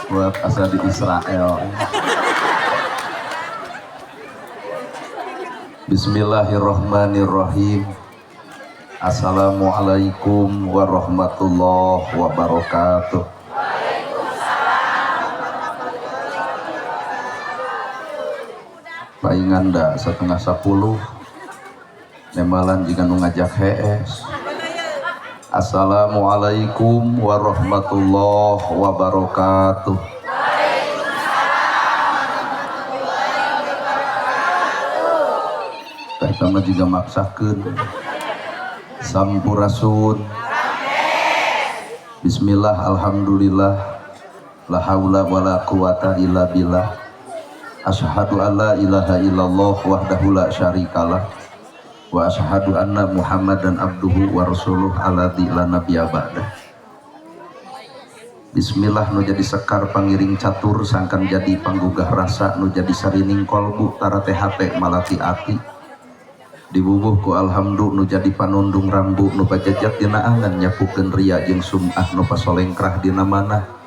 Buat asal di Israel. Bismillahirrahmanirrahim. Assalamualaikum warahmatullahi wabarakatuh. Paingan da 9:30 nemalan jika nu ngajak hees. Assalamualaikum warahmatullahi wabarakatuh. Pertama juga maksakeun. Sampurasun. Bismillah, alhamdulillah, la haula wala quwata illa billah. Asyhadu alla ilaha illallah wahdahu la syarikalah wa asyhadu anna Muhammadan abduhu wa rasuluh alladzi la nabiyya ba'dah. Bismillah nu jadi sekar pangiring catur sangkan jadi panggugah rasa nu jadi sarining kolbu tarate hate malati ati. Dibubuh ku alhamdu nu jadi panundung rambu nu pajajat dina angan nyapukeun ria jeung sum'ah nu pasolengkrah dina manah.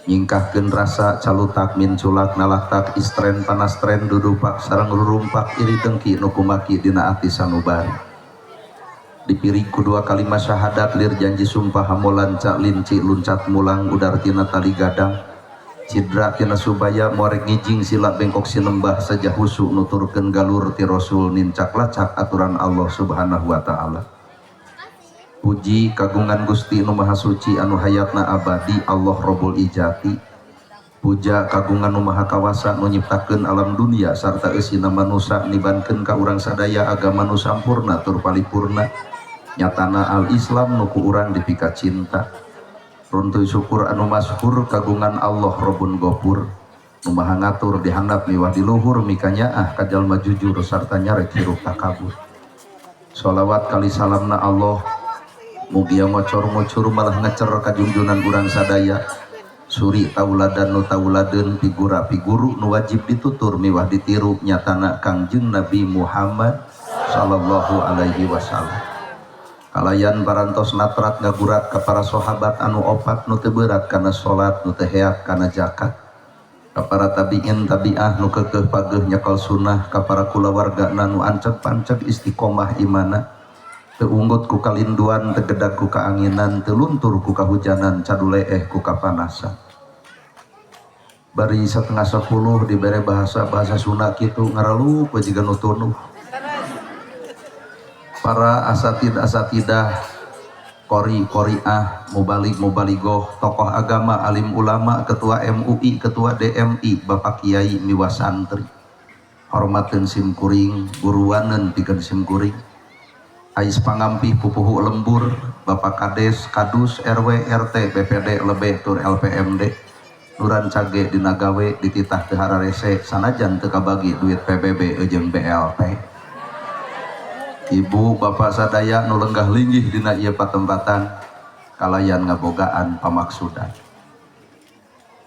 Nyingkahkeun rasa calutak minculak nalaktak istren panastren dudupak sareng rurumpak iri dengki nu kumaki dina ati sanubari. Dipirig ku dua kalimat syahadat lir janji sumpah hamolan cak linci luncat mulang udar tina tali gadang cidra tina subaya muarek ngijing sila bengkok sinembah saja husu nuturkeun galur ti rasul nincak lacak aturan Allah subhanahu wa ta'ala. Puji kagungan Gusti nu Maha Suci anu hayatna abadi Allah Rabbul Ijati. Puja kagungan nu Maha Kawasa nu nyiptakeun alam dunia sarta eusina manusa nibankeun ka urang sadaya agama nu sampurna tur palipurna nyatana al-Islam nu ku urang dipika cinta. Runtuy syukur anu masyhur kagungan Allah Rabbun Gofur nu Maha ngatur dihandap miwah di luhur mikanyaah ka jalma jujur sarta nyarek hirup takabur. Sholawat kali salamna Allah mugia ngocor-ngocor malah ngecer kajunjunan urang sadaya. Suri tauladan nu tauladeun pigura piguru nu wajib ditutur miwah ditiru nyatana Kangjeng Nabi Muhammad sallallahu alaihi wasallam. Kalayan parantos natrat ngagurat ka para sahabat anu opat nu teu berat kana salat nu teu heak kana zakat. Ka para tabiin tabiah nu keukeuh pageuh nyekel sunnah ka para kulawargana nu anceg-panceg istiqomah imana. Teu unggut ku kalinduan, teu gedag ku kaanginan, teu luntur ku kahujanan, caduleeh ku kapanasan. Bari 9:30 dibere bahasa-bahasa Sunda kitu ngaralup we jiga nu tunuh. Para asatid asatidah Qori qoriah, mubalig mubaligoh, tokoh agama, alim ulama, ketua MUI, ketua DMI, bapak kiai miwa santri. Hormateun sim kuring, guruaneun pikeun sim kuring. Ais pangampih pupuhu lembur, Bapak Kades, Kadus, RW, RT, BPD, lebeh tur LPMD. Nu rancage dina gawe dititah teu hararese sanajan teu kabagi duit PBB jeung BLT. Ibu bapak sadaya nu lenggah linggih dina ieu patempatan kalayan ngabogaan pamaksudan.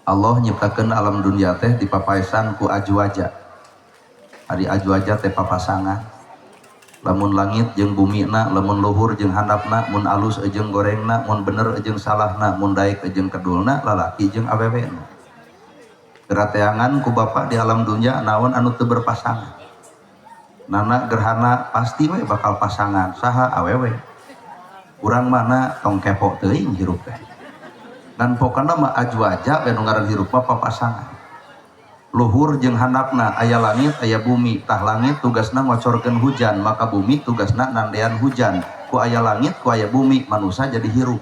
Allah nyiptakeun alam dunia teh dipapaesan ku ajwaja. Ari ajwaja teh papasangan. Lamun langit jeung bumina, lamun luhur jeung handapna, mun alus jeung gorengna, mun bener jeung salahna, mun daek jeung kedulna, lalaki jeung awewena. Gerateangan ku bapak di alam dunia naon anu teu berpasangan. Nana gerhana pasti we bakal pasangan saha awewe. Urang mana tong kepo teuing hirup teh. Dan pokona mah ajwaja we nu ngaran hirup mah papasangan. Luhur jeung handapna aya langit aya bumi, tah langit tugasna ngocorkeun hujan, maka bumi tugasna nandean hujan. Ku aya langit ku aya bumi manusia jadi hirup.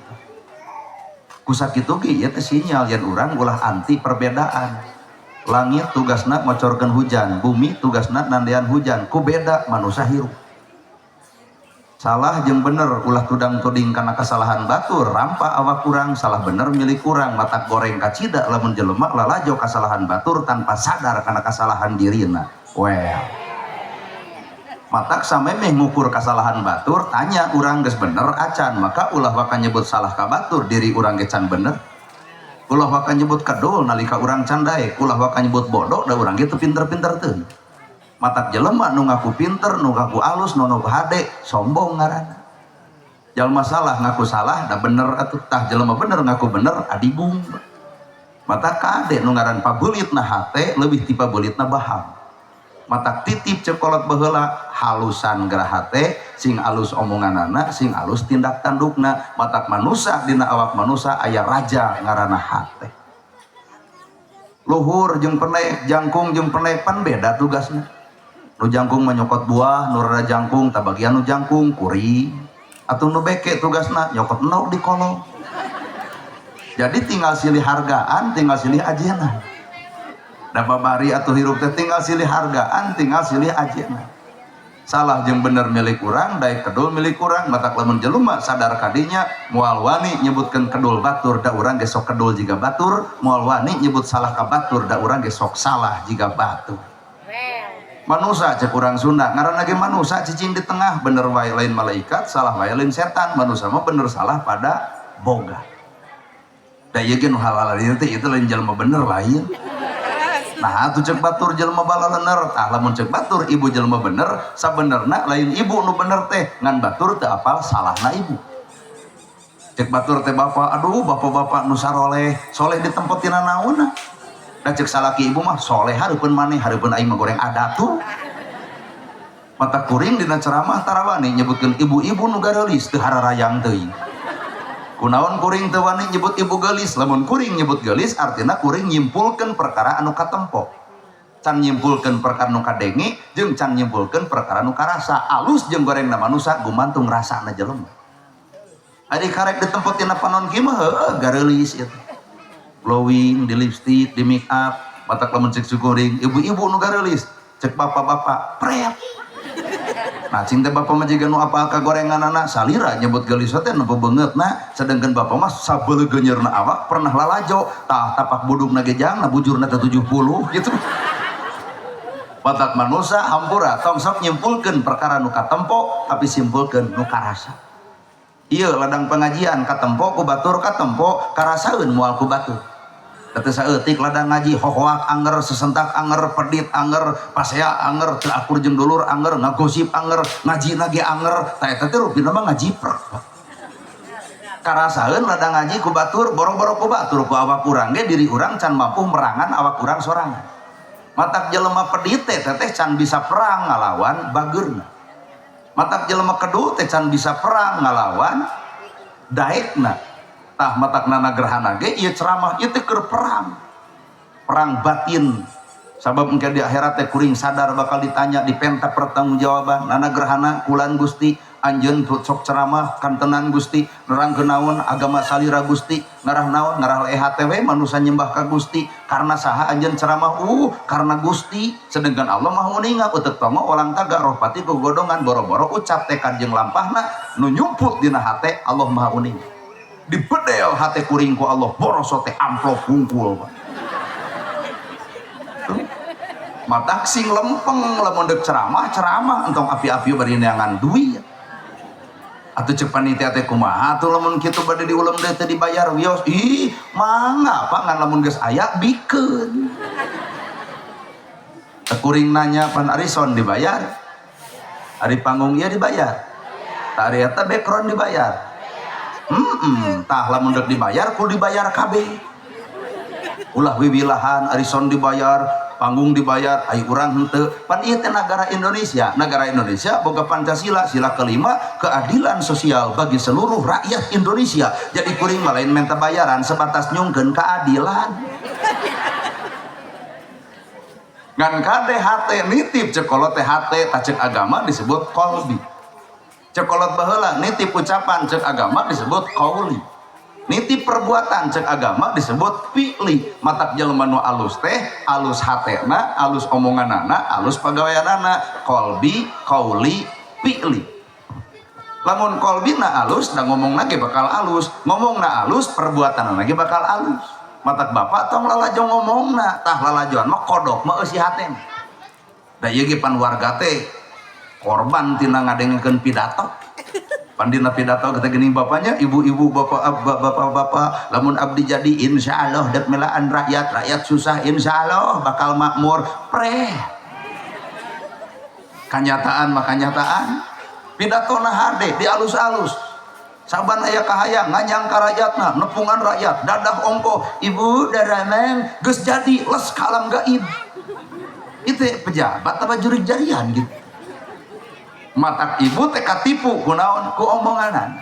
Ku sakitu ge ieu teh sinyal yen urang ulah anti perbedaan. Langit tugasna ngocorkeun hujan, bumi tugasna nandean hujan, ku beda manusia hirup. Salah jeung bener ulah tudang tuding kana kesalahan batur, rampa awak urang, salah bener milik urang, matak goreng kacida lamun jelema lalajo kesalahan batur tanpa sadar kana kesalahan dirina. Well, matak samemeh ngukur kesalahan batur, tanya urang geus bener acan, maka ulah waka nyebut salah ka batur, diri urang ge can bener. Ulah waka nyebut kedul nalika urang can daek, ulah waka nyebut bodoh da urang ge teu pinter-pinter teuing. Matak jelema nu ngaku pinter, nu ngaku alus, nu ngaku hade, sombong ngaranna. Jalma salah ngaku salah, da bener atuh. Tah jelema bener ngaku bener, adigung. Matak kade nu ngaran pabeulit na hate leuwih ti pabeulit na baham. Matak titip cek kolot baheula halusan gerah hate, sing alus omonganana, sing alus tindak tandukna. Matak manusa dina awak manusa aya raja ngaranna hate. Luhur jeung penek, jangkung jeung penek pan beda tugasna. Nu jangkung menyokot buah, nu rada jangkung tah bagian nu jangkung kuring. Atau nu beke tugasna nyokot endog di kolong. Jadi tinggal silih hargaan, tinggal silih ajenan. Da babari atuh hirup teh tinggal silih hargaan, tinggal silih ajenan. Salah jeung bener milik urang, daek kedul milik urang, matak lamun jelema sadar kadinya moal wani nyebutkeun kedul batur da urang ge sok kedul jiga batur, moal wani nyebut salah ka batur da urang ge sok salah jiga batur. Manusa cek urang Sunda, ngaranna ge manusa cicing di tengah, bener wae lain malaikat, salah wae lain setan, manusa mah bener salah pada boga. Da ieu ge nu halal ieu teh itu lain jelema bener lain. Nah, atuh cek batur jelema balalener, tah lamun cek batur ibu jelema bener, sabenerna lain ibu nu bener teh, ngan batur teu apal salahna ibu. Cek batur teh bapak, aduh bapak-bapak nu saroleh, soleh di tempat tina naonna. Da cek salaki ibu mah soleh hareupeun maneh, hareupeun aing mah goreng adat tuh. Mata kuring dina ceramah tarawani nyebutkeun ibu-ibu nu gareulis teu hararayang teuing. Kunaon kuring teu wani nyebut ibu geulis, lamun kuring nyebut geulis artina kuring nyimpulkeun perkara anu katempo. Can nyimpulkeun perkara nu kadenge jeung can nyimpulkeun perkara nu karasa. Alus jeung gorengna manusa gumantung rasana jelema. Ari karek di tempat tina panon kieu mah heueuh gareulis ieu. Glowing, di lipstick, di make up, matak lamun cek kuring, ibu-ibu nu gareulis, cek bapak-bapak, pret. Nah, cing teh bapak mah jiga nu apal kagorenganana salira nyebut geulis teh nu beungeutna, sedangkan bapak mah sabeuleugeunyerna awak pernah lalajo, tah tapak budukna ge jangna bujurna teh 70 gitu. Matak manusa hampura tong sok nyimpulkeun perkara nu katempo tapi simpulkeun nu karasa. Ieu ladang pengajian katempo ku batur katempo karasaeun moal ku batur. Teu saeutik ladang ngaji hohoak anger sesentak anger pedit anger pasea anger teu akur jeung dulur anger ngagosip anger ngaji ge anger tah eta teh rupina mah ngajiprek. Karasaeun ladang ngaji ku batur boro-boro ku batur ku awak urang ge diri urang can mampu merangan awak urang sorangan. Matak jelema pedit teh teh can bisa perang ngalawan bageurna. Matak jelema kedul teh can bisa perang ngalawan daekna. Tah matak nana gerhana ge ieu ceramah ieu teh keur perang. Perang batin. Sabab engke di akhirat teh kuring sadar bakal ditanya dipenta pertanggungjawaban nana gerhana kulan Gusti Anjeun sok ceramah kantenan Gusti, nerangkeun naon agama salira Gusti, ngarah naon ngarah leeh hate we manusa nyembah ka Gusti. Karena saha anjeun ceramah? Karena Gusti. Sedangkan Allah Maha uninga, utek tongo olang taga roh pati gogodongan boro-boro ucap tekad jeung lampahna nu nyumput dina hate Allah Maha uninga. Dibedel hate kuring ku Allah, boroso teh amplop hungkul, Pak. Matak sing lempeng lamun deuk ceramah, ceramah entong api-api bari neangan duit. Atuh cek panitia teh kumaha atuh lamun kitu bade diulem deui teh dibayar wios. Ih, mangga Pak, ngan lamun geus aya bikeun. Kuring nanya, pan ari sound dibayar? Ari panggung ieu dibayar? Tah ari eta background dibayar? Tah lamun deuk dibayar kudu dibayar kabeh. Ulah wiwilahan, ari sound dibayar, panggung dibayar, ai urang henteu. Pan ieu teh negara Indonesia. Negara Indonesia boga Pancasila, sila kelima, keadilan sosial bagi seluruh rakyat Indonesia. Jadi kuring mah lain minta bayaran, sebatas nyungkeun keadilan. Ngan kade hate nitip cek kolot teh hate, tah cek agama disebut kolbi. Cek kolot baheula nitip ucapan, cek agama disebut qauli. Nitip perbuatan, cek agama disebut fi'li. Matak jelema nu alus teh alus hatena, alus omonganana, alus pagaweanana, kolbi, qauli, fi'li. Lamun kolbina alus, da ngomongna ge bakal alus, ngomongna alus, perbuatanna ge bakal alus. Matak bapak tong lalajo ngomongna, tah lalajoan mah kodok mah eusi hatena. Da ieu ge pan warga teh korban tina ngadengekeun pidato. Pandina pidato kita gini bapaknya, ibu-ibu, bapak, bapak-bapak, lamun abdi jadi insya Allah dek melaan rakyat, rakyat susah insya Allah bakal makmur. Pre kanyataan mah kanyataan. Pidato na hade di alus-alus, saban aya kahayang nganyang ka rakyatna, nepungan rakyat, dadah ongko ibu darameng geus jadi les kalam gaib. Itu pejabat apa jurig jarian gitu. Matak ibu teh katipu kunaon ku omonganan.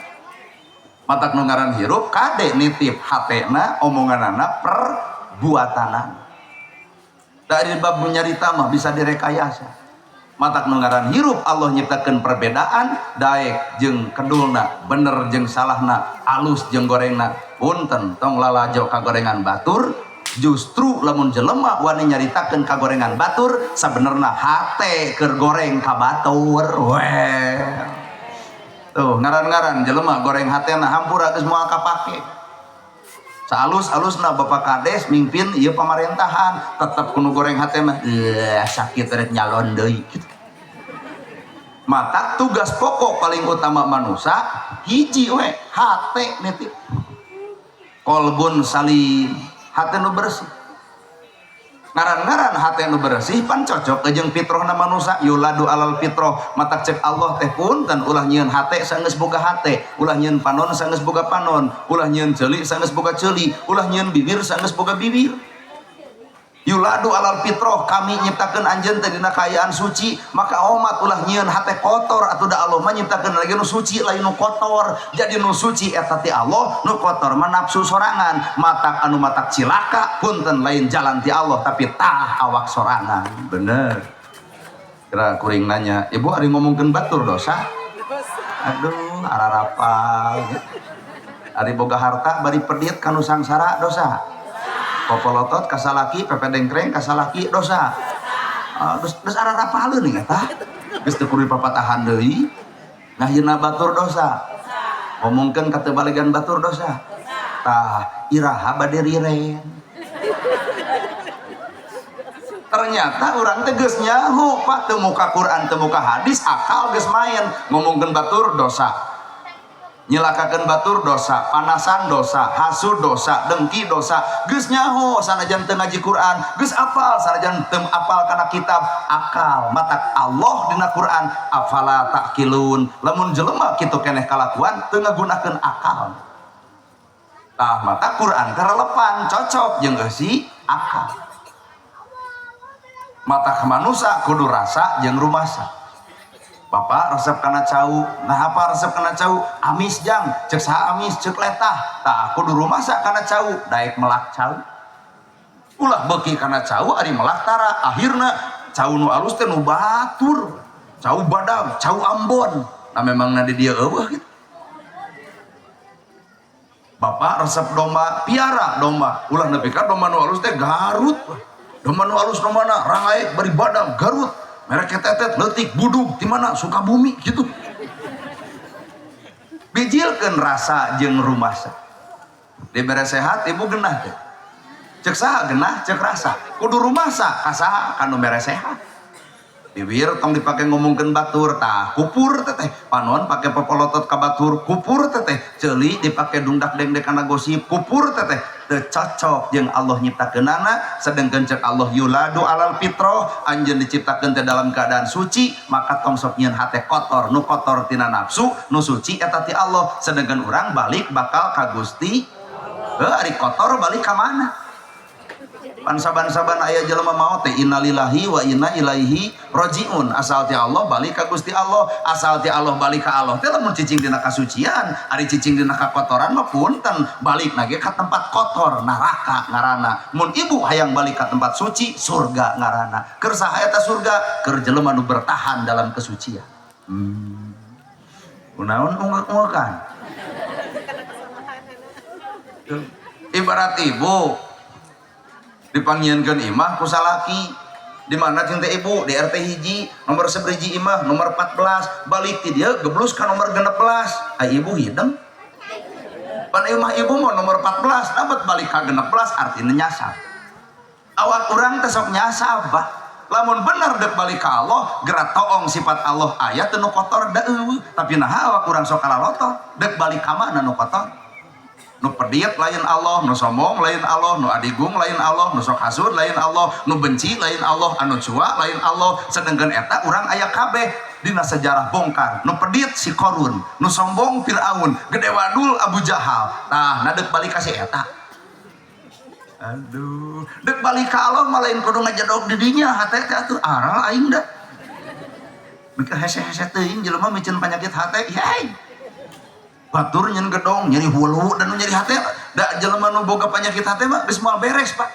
Matak nu ngaran hirup kade nitip hatena, omonganana, perbuatanana. Dari bab nyarita mah bisa direkayasa. Matak nu ngaran hirup Allah nyiptakeun perbedaan daek jeung kedulna, bener jeung salahna, alus jeung gorengna. Punten, tong lalajo kagorengan batur. Justru lamun jelema wani nyaritakeun kagorengan batur, sabenerna hate keur goreng ka batur we. Tuh ngaran-ngaran jelema goreng hatena, hampura geus moal kapake. Saalus-alusna Bapak Kades mimpin ieu pamerintahan, tetep kudu goreng hate mah, sakit rek nyalon deui gitu. Mata tugas pokok paling utama manusia hiji we, hate nitip. Kolbun salim, hate nu bersih. Ngaran-ngaran hate nu bersih pan cocok jeung fitrahna manusia, yuladu alal fitrah. Matak cek Allah teh punten, ulah nyieun hate sanggeus boga hate, ulah nyieun panon sanggeus boga panon, ulah nyieun ceuli sanggeus boga ceuli, ulah nyieun bibir sanggeus boga bibir. Yuladu alal fitrah, kami nyiptakeun anjeun teh dina kaayaan suci, maka omat ulah nyieun hate kotor atuh, da Allah mah nyiptakeun lagi nu suci lain nu kotor. Jadi nu suci eta ti Allah, nu kotor mah nafsu sorangan. Matak anu matak cilaka punten lain jalan ti Allah tapi tah awak sorangan. Bener. Kira kuring nanya, ibu ari ngomongkeun batur dosa? Aduh, ararapal. Ari boga harta bari pedit kanu sangsara dosa. Popolotot kasalaki, pepe dengkreng kasalaki dosa. Geus ararapaleun nih eta. Geus teu kudu dipapatahan deui. Ngahina batur dosa. Ngomongkeun katebaligan batur dosa. Tah, iraha bade riren. Ternyata urang teh geus nyaho, Pak, teu muka Quran, teu muka hadis, akal geus main. Ngomongkeun batur dosa. Nyelakakeun batur dosa, panasan dosa, hasud dosa, dengki dosa. Geus nyaho sanajan teu ngaji Quran, geus apal sanajan teu apal kana kitab, akal. Matak Allah dina Quran afala taqilun. Lamun jelema kitu keneh kalakuan teu ngagunakeun akal. Tah mata Quran relevan cocok jeung eusi akal. Mata manusia kudu rasa jeung rumasa. Bapak resep kana cau, nah apa resep kana cau? Amis jang, cek saha amis, cek letah. Tah kudu rumasa kana cau, daek melak cau. Ulah beuki kana cau ari melak tara, akhirna cau nu alus teh nu batur. Cau badag, cau Ambon. Nah memang na di dieu eueuh gitu. Bapak resep domba, piara domba. Ulah nepi ka domba nu alus teh Garut. Domba nu alus dombana rangaek bari badang Garut. Merek ketetet leutik budug di mana Sukabumi gitu. Bijilkeun rasa jeung rumasa. Dibere sehat ibu genah teh. Cek saha genah, cek rasa. Kudu rumasa ka saha ka nu mere sehat. Bibir tong dipake ngomongkeun batur tah kupur teteh, panon pake popolotot ka batur kupur teteh, ceuli dipake dungdak dengdek kana gosip kupur teteh. Teu cocok jeung Allah nyiptakeunana, sedengkeun cek Allah yuladu alal fitrah, anjeun diciptakeun teh dalam keadaan suci, maka tong sok nyieun hate kotor, nu kotor tina nafsu, nu suci eta ti Allah, sedengkeun urang balik bakal ka Gusti. Heuh, ari kotor balik ka mana? Pan saban-saban aya jelema maot teh innalillahi wa inna ilaihi rajiun, asal ti Allah balik ka Gusti Allah, asal ti Allah balik ka Allah teh lamun cicing dina kasucian, ari cicing dina kakotoran mah punten balik nage ka tempat kotor, neraka ngaranna. Mun ibu hayang balik ka tempat suci, surga ngaranna. Keur saha eta surga? Keur jelema nu bertahan dalam kesucian. Kunaon ungek-ungekan? Ibarat ibu dipanggilkan imah ku salaki, di mana cinta ibu di RT hiji nomor seberiji imah nomor 14, balik ti dia geblus ka nomor 16, ai ibu hideng pan imah ibu mau nomor 14 dapat balik ka 16, artinya nyasar. Awak urang teh sok nyasar bah. Lamun bener dek balik ka Allah gerak toong sifat Allah aya teu nu kotor da eueuh, tapi naha awak urang sok kalalotor dek balik ka mana nu kotor? Nu pedit lain Allah, nu sombong lain Allah, nu adigung lain Allah, nu sok hasud lain Allah, nu benci lain Allah, anu cua lain Allah, sedangkan eta urang aya kabeh dina sejarah bongkar. Nu pedit si Korun, nu sombong Fir'aun, gede wadul Abu Jahal. Tah, nah dek balik ka si eta. Aduh, dek balik ka Allah mah lain kudu ngajedog di dinya hate teh atuh aral aing da. Mikir hese-hese teuing jelema miceun penyakit hate, yai. Batur nyen gedong nyeri hulu dan nyeri hate da jelema nu boga penyakit hate mah geus moal beres pak.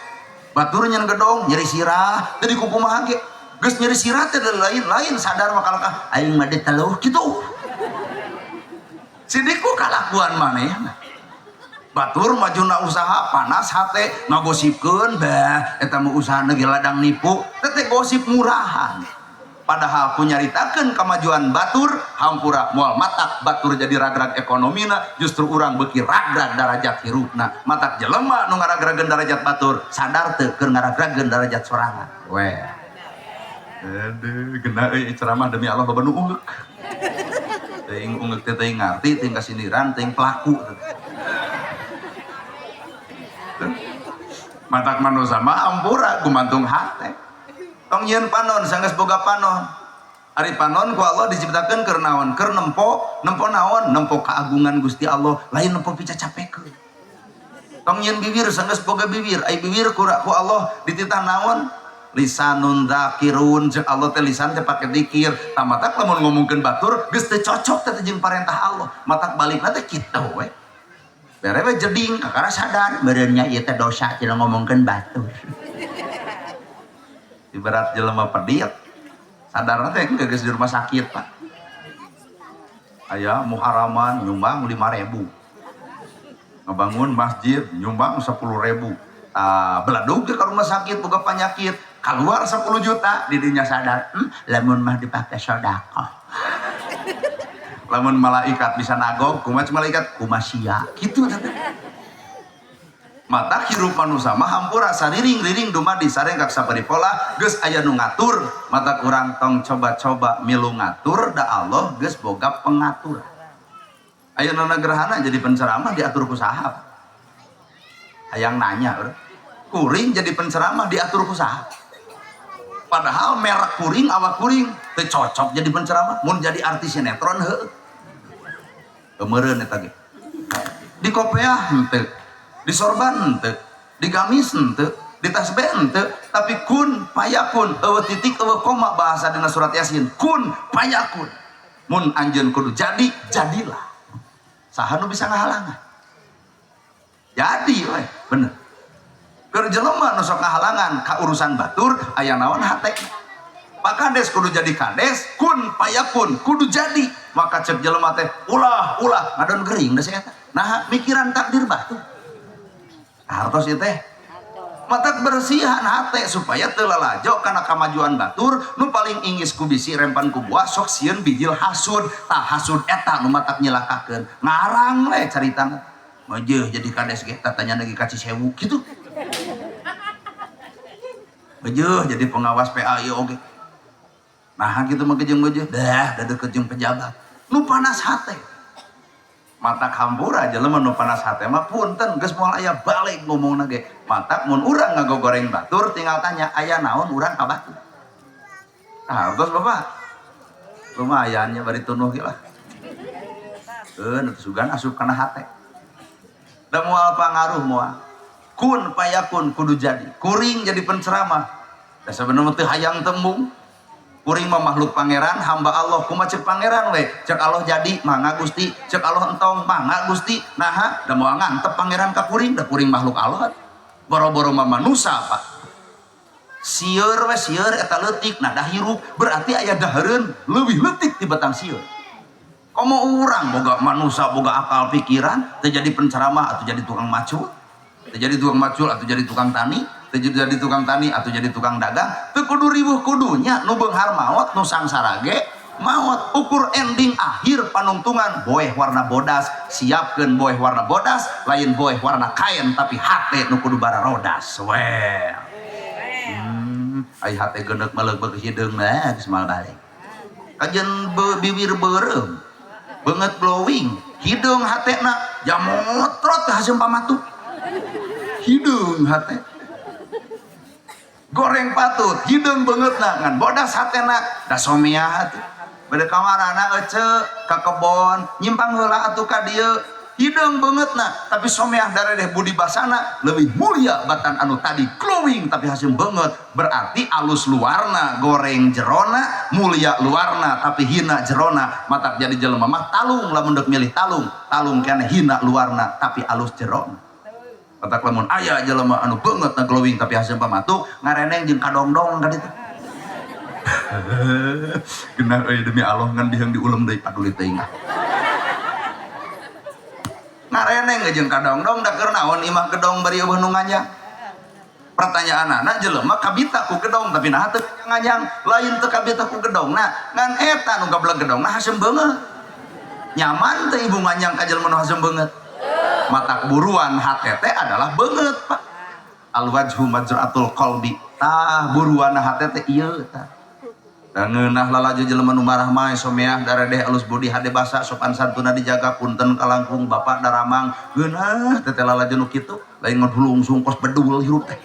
Batur nyen gedong nyeri sirah teu dikukumaha ge geus nyeri sirah teh lain-lain sadar mah kalakah aing mah diteluh kitu. Sidiku kalakuan maneh. Batur majuna usaha panas hate ngagosipkeun bah eta mah usahana ge ladang nipu teh gosip murahan. Padahal ku nyaritakeun kemajuan batur hampura moal matak batur jadi ragrag ekonomina, justru urang beuki ragrag darajat hirupna. Matak jelema nu ngaragrageun darajat batur sadar teu keur ngaragrageun darajat sorangan we. Aduh geuna euy ceramah demi Allah loba nu ungeuk teuing ungeuk teh teuing ngarti teuing kasindiran teuing pelaku. Matak manusia mah hampura gumantung hate. Tong nyieun panon sanggeus boga panon. Ari panon ku Allah diciptakeun keur naon? Keur nempo, nempo naon? Nempo keagungan Gusti Allah, lain nempo picacapekeun. Tong nyieun bibir sanggeus boga bibir, ai bibir ku Allah dititah naon? Lisanun dzakirun, cek Allah teh lisan teh pake dikir. Tah matak lamun ngomongkeun batur geus teu cocok teh jeung parentah Allah. Matak balikna teh kitu we. Bere we jeding kakara sadar meureun nya ieu teh dosa cenah ngomongkeun batur. Ibarat jelema pedit sadar teh geus di rumah sakit pak. Aya muharaman nyumbang 5.000, ngebangun masjid nyumbang 10.000, beladug ke rumah sakit boga penyakit keluar 10 juta didinya sadar, lamun mah dipake sedekah. Lamun malaikat bisa nagog kumaha malaikat kumaha sia kitu teh. Mata hirup manusia mah hampura sariring-riring dumadi sarengkak sapari pola geus aya nu ngatur. Mata kurang tong coba-coba milu ngatur da Allah geus boga pengatur. Ayeuna gerhana jadi penceramah diatur ku saha? Hayang nanya bro. Kuring jadi penceramah diatur ku saha? Padahal merek kuring awak kuring teu cocok jadi penceramah, mun jadi artis sinetron heueuh. Kemeureun eta ge. Di kopeah henteu, di sorban henteu, di gamis henteu, di tasbih henteu, tapi kun payakun eueuh titik eueuh koma bahasa dina surat Yasin, kun payakun. Mun anjeun kudu jadi, jadilah. Saha nu bisa ngahalangan? Jadi we, bener. Keur jelema nu sok ngahalangan ka urusan batur aya naon hate. Pak Kades kudu jadi kades, kun payakun kudu jadi. Maka cek jelema teh ulah ulah ngadon gering da si eta. Nah, mikiran takdir batur. Hartos ieu teh. Matak bersihan hate supaya teu lalajo kana kamajuan batur. Nu paling ingis ku bisi rempan ku buah sok sieun bijil hasud. Tah hasud eta nu matak nyilakakeun. Ngarang we caritana. Mejeuh jadi kades ge tatanya lagi ka Cisewu kitu. Mejeuh jadi pengawas PA ieu oge. Nah gitu mah jeung mejeuh dah da deukeut jeung pejabat. Nu panas hate. Matak hampura jelema nu panas hate mah punten geus moal aya balik ngomongna ge. Matak mun urang ngagogoreng batur tinggal tanya aya naon urang ka batur. Nah, terus Bapak lumayan nya bari tunuh ge lah. Nu sugan asup kana hate. Da moal pangaruh moal. Kun payakun kudu jadi. Kuring jadi penceramah. Da sabenerna teu hayang tembung. Kuring mah makhluk pangeran, hamba Allah, kumaha cek pangeran we. Cek Allah jadi, mangga Gusti. Cek Allah entong, mangga Gusti. Naha, da moal ngantep pangeran ka kuring, da kuring makhluk Allah. Boro-boro mah manusa, Pak. Sieur we sieur eta leutik, nah dah hirup, berarti aya dahareun leuwih leutik ti batang sieur. Komo urang boga manusa boga akal pikiran, teu jadi penceramah atau jadi tukang macul, teu jadi tukang macul atau jadi tukang tani, teu jadi tukang tani atau jadi tukang dagang, teu kudu ribuh kudunya nu beunghar maot nu sangsara ge maot. Ukur ending akhir panungtungan boeh warna bodas, siapkeun boeh warna bodas, lain boeh warna kain tapi hate nu kudu bararodas. Well. Ai hate geundeuk mah leubeuk hideung mah geus moal balik. Kajen bibir beureum, beungeut glowing, hideung hatena jamotrot haseum pamatu. Hideung hate. Goreng patut, hideung beungeutna ngan bodas hatena da someah atuh. Bade kamarana ece ka kebon, nyimpang heula atuh ka dieu. Hideung beungeutna tapi someah daredeh budi basana lebih mulia batan anu tadi glowing tapi haseum beungeut. Berarti alus luarna goreng jerona, mulia luarna tapi hina jerona. Matak jadi jelema mah talung lamun deuk milih talung, talung keneh hina luarna tapi alus jerona. Matak lamun aya jelema anu beungeutna glowing tapi haseum pamatuk ngareneng jeung kadongdong ka ditu. Genah euy demi Allah ngan diheung diulem deui paduli teuing. Ngareneng jeung kadongdong da keur naon imah gedong bari eueuh nu nganjang. Pertanyaanana jelema kabita ku gedong tapi naha teu nganjang, lain teu kabita ku gedongna ngan eta nu gablek gedongna haseum beungeut. Nyaman teu ibu nganjang ka jelema nu haseum beungeut? Matak buruan hate teh adalah beungeut, Pak. Al wajhu majra'atul qalbi. Tah buruan hate teh ieu tah. Da ngeunah lalajo jelema nu marah mah someah daredeh alus budi hade basa sopan santuna dijaga punten kalangkung bapak daramang ngeunah teh lalajo nu kitu lain ngadulungsung kos bedul hirup teh.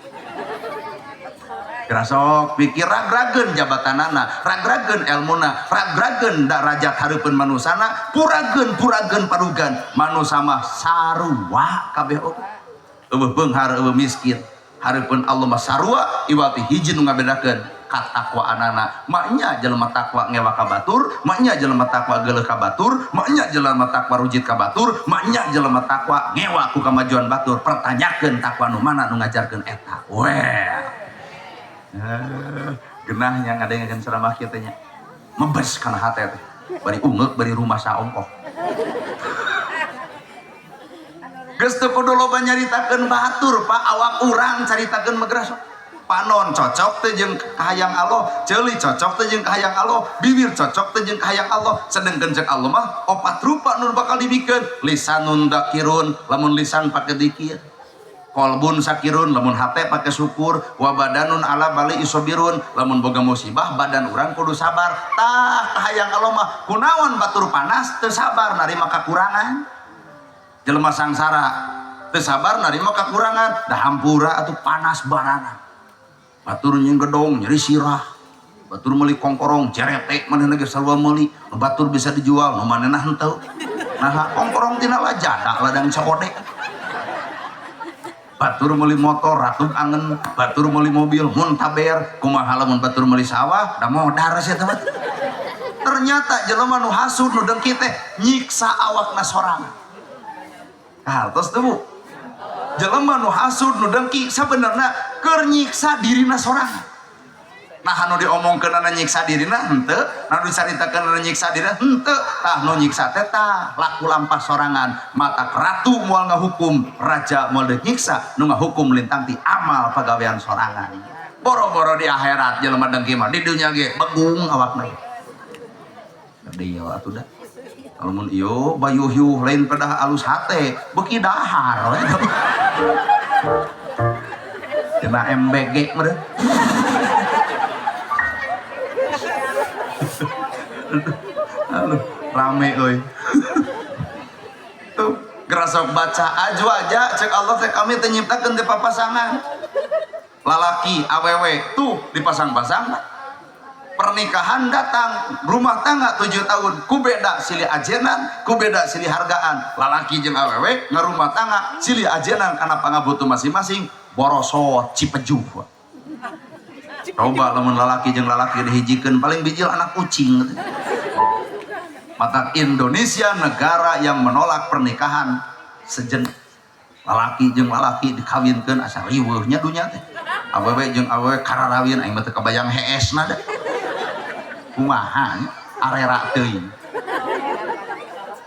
Sok pikir ragrageun jabatanana, ragrageun elmuna, ragrageun darajat hareupeun manusana, purageun purageun parugan manusa mah sarua kabeh oge. Eueuh beunghar eueuh miskin. Hareupeun Allah mah sarua iwati hiji nu ngabedakeun katakwaanana. Maknya jelema takwa ngewa ka batur, maknya jelema takwa geuleuh ka batur, maknya jelema takwa rujit ka batur, maknya jelema takwa ngewa ku kamajuan batur. Pertanyakeun takwa nu mana nu ngajarkeun eta. Well. Genah yang ngadengekeun ceramah kieu teh nya. Mebes kana hate teh. Bari ungeuk bari rumah saongkoh. Geus teu kudu loba nyaritakeun batur, Pak, awak urang caritakeun mah geura sok. Panon cocok teh jeung kahayang Allah, ceuli cocok teh jeung kahayang Allah, bibir cocok teh jeung kahayang Allah. Sedengkeun cek Allah mah opat rupa nu bakal dibikeun. Lisanun dzakirun, lamun lisan pake dzikir. Kolbun sakirun, lamun hate pake syukur. Wa badanun ala bali isobirun, lamun boga musibah badan urang kudu sabar. Tah kahayang Allah mah kunaon batur panas teu sabar narima kakurangan. Jelema sangsara teu sabar narima kakurangan, dah hampura atuh panas barana. Batur nyieun gedong nyeri sirah, batur meuli kongkorong cerete manehna ge sarua meuli, nu batur bisa dijual nu manehna henteu. Nah kongkorong tina lajada ladang cokode. Batur meuli motor ratu angen, batur meuli mobil muntaber, kumaha lamun batur meuli sawah da modar sia teh mah. Ternyata jelema nu hasud nu dengki teh nyiksa awakna sorangan. Hartos teu Bu? Jelema nu hasud nu dengki sabenerna keur nyiksa dirina sorangan. Nah anu diomongkeunana nyiksa dirina henteu, nah nu dicaritakeunana nyiksa dirina henteu. Tah nu nyiksa teh tah laku lampah sorangan. Matak ratu moal ngahukum, raja moal deuk nyiksa, nu ngahukum lintang ti amal pagawean sorangan. Boro-boro di akhirat jelema dengki mah, di dunya ge begung awakna. Gede ieu atuh da. Lamun ieu bayuhyuh lain pedah alus hate, beuki dahar we. Kena MBG meureun. Aduh, rame euy. Tuh, gerasok baca aja cek Allah teh kami teh nyiptakeun teh papasangan. Lalaki awewe tuh dipasang-pasang. Pernikahan datang, rumah tangga 7 tahun, ku beda silih ajenan, ku beda silih hargaan. Lalaki jeung awewe ngarumah tangga silih ajenan kana pangabutuh masing-masing, borosot cipejuh. Coba lamun lalaki jeung lalaki dihijikeun paling bijil anak kucing. Mata Indonesia negara yang menolak pernikahan sejenis. Lalaki jeung lalaki dikawinkeun asa riweuhnya dunya teh. Awewe jeung awewe kararawin aing mah teu kabayang heesna da. Kumaha arera teuing.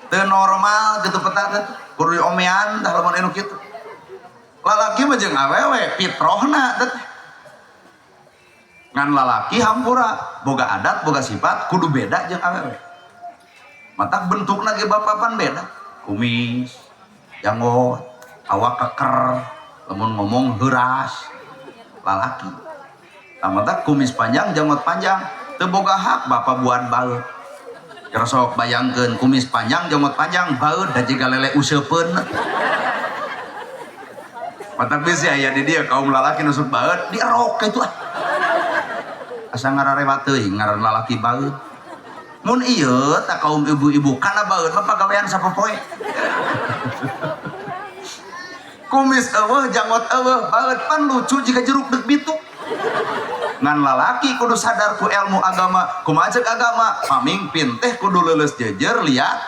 Teu normal kitu peta teh. Kudu diomean tah lamun anu kitu. Lalaki mah jeung awewe fitrohna teh. Ngan lalaki hampura boga adat boga sifat kudu beda jeung awewe. Matak bentukna ge bapapan beda. Kumis, janggot, awak keker, lamun ngomong heuras, lalaki. Tah matak kumis panjang, janggot panjang, teu boga hak bapak buat baeud. Sok bayangkeun kumis panjang, janggot panjang, baeud da jiga lele useupeun. Matak bisi aya di dieu kaum lalaki nu sok baeud dierok kitu ah. Asa ngararewat teuing ngaran lalaki baeud. Mun ieu tah kaum ibu-ibu kana baeud mah pagawean sapopoe. Kumis eueuh, janggot eueuh, baeud pan lucu jiga jeruk deuk bitu. Ngan lalaki kudu sadar ku ilmu agama, kumaha ceuk agama, pamingpin teh kudu leuleus jejer liat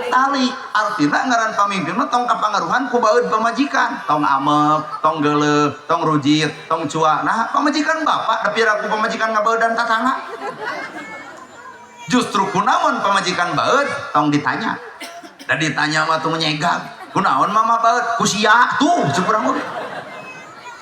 tali. Artina ngaran pamingpin mah tong kapangaruhan ku baeud pamajikan, tong amek, tong geuleuh, tong rujit, tong cua. Nah, pamajikan bapak da pira ku pamajikan ngabeudan tatangga. Justru kunaon pamajikan baeud tong ditanya. Da ditanya mah tuh nyegag. Kunaon mama baeud? Ku sia tuh cek urang mah.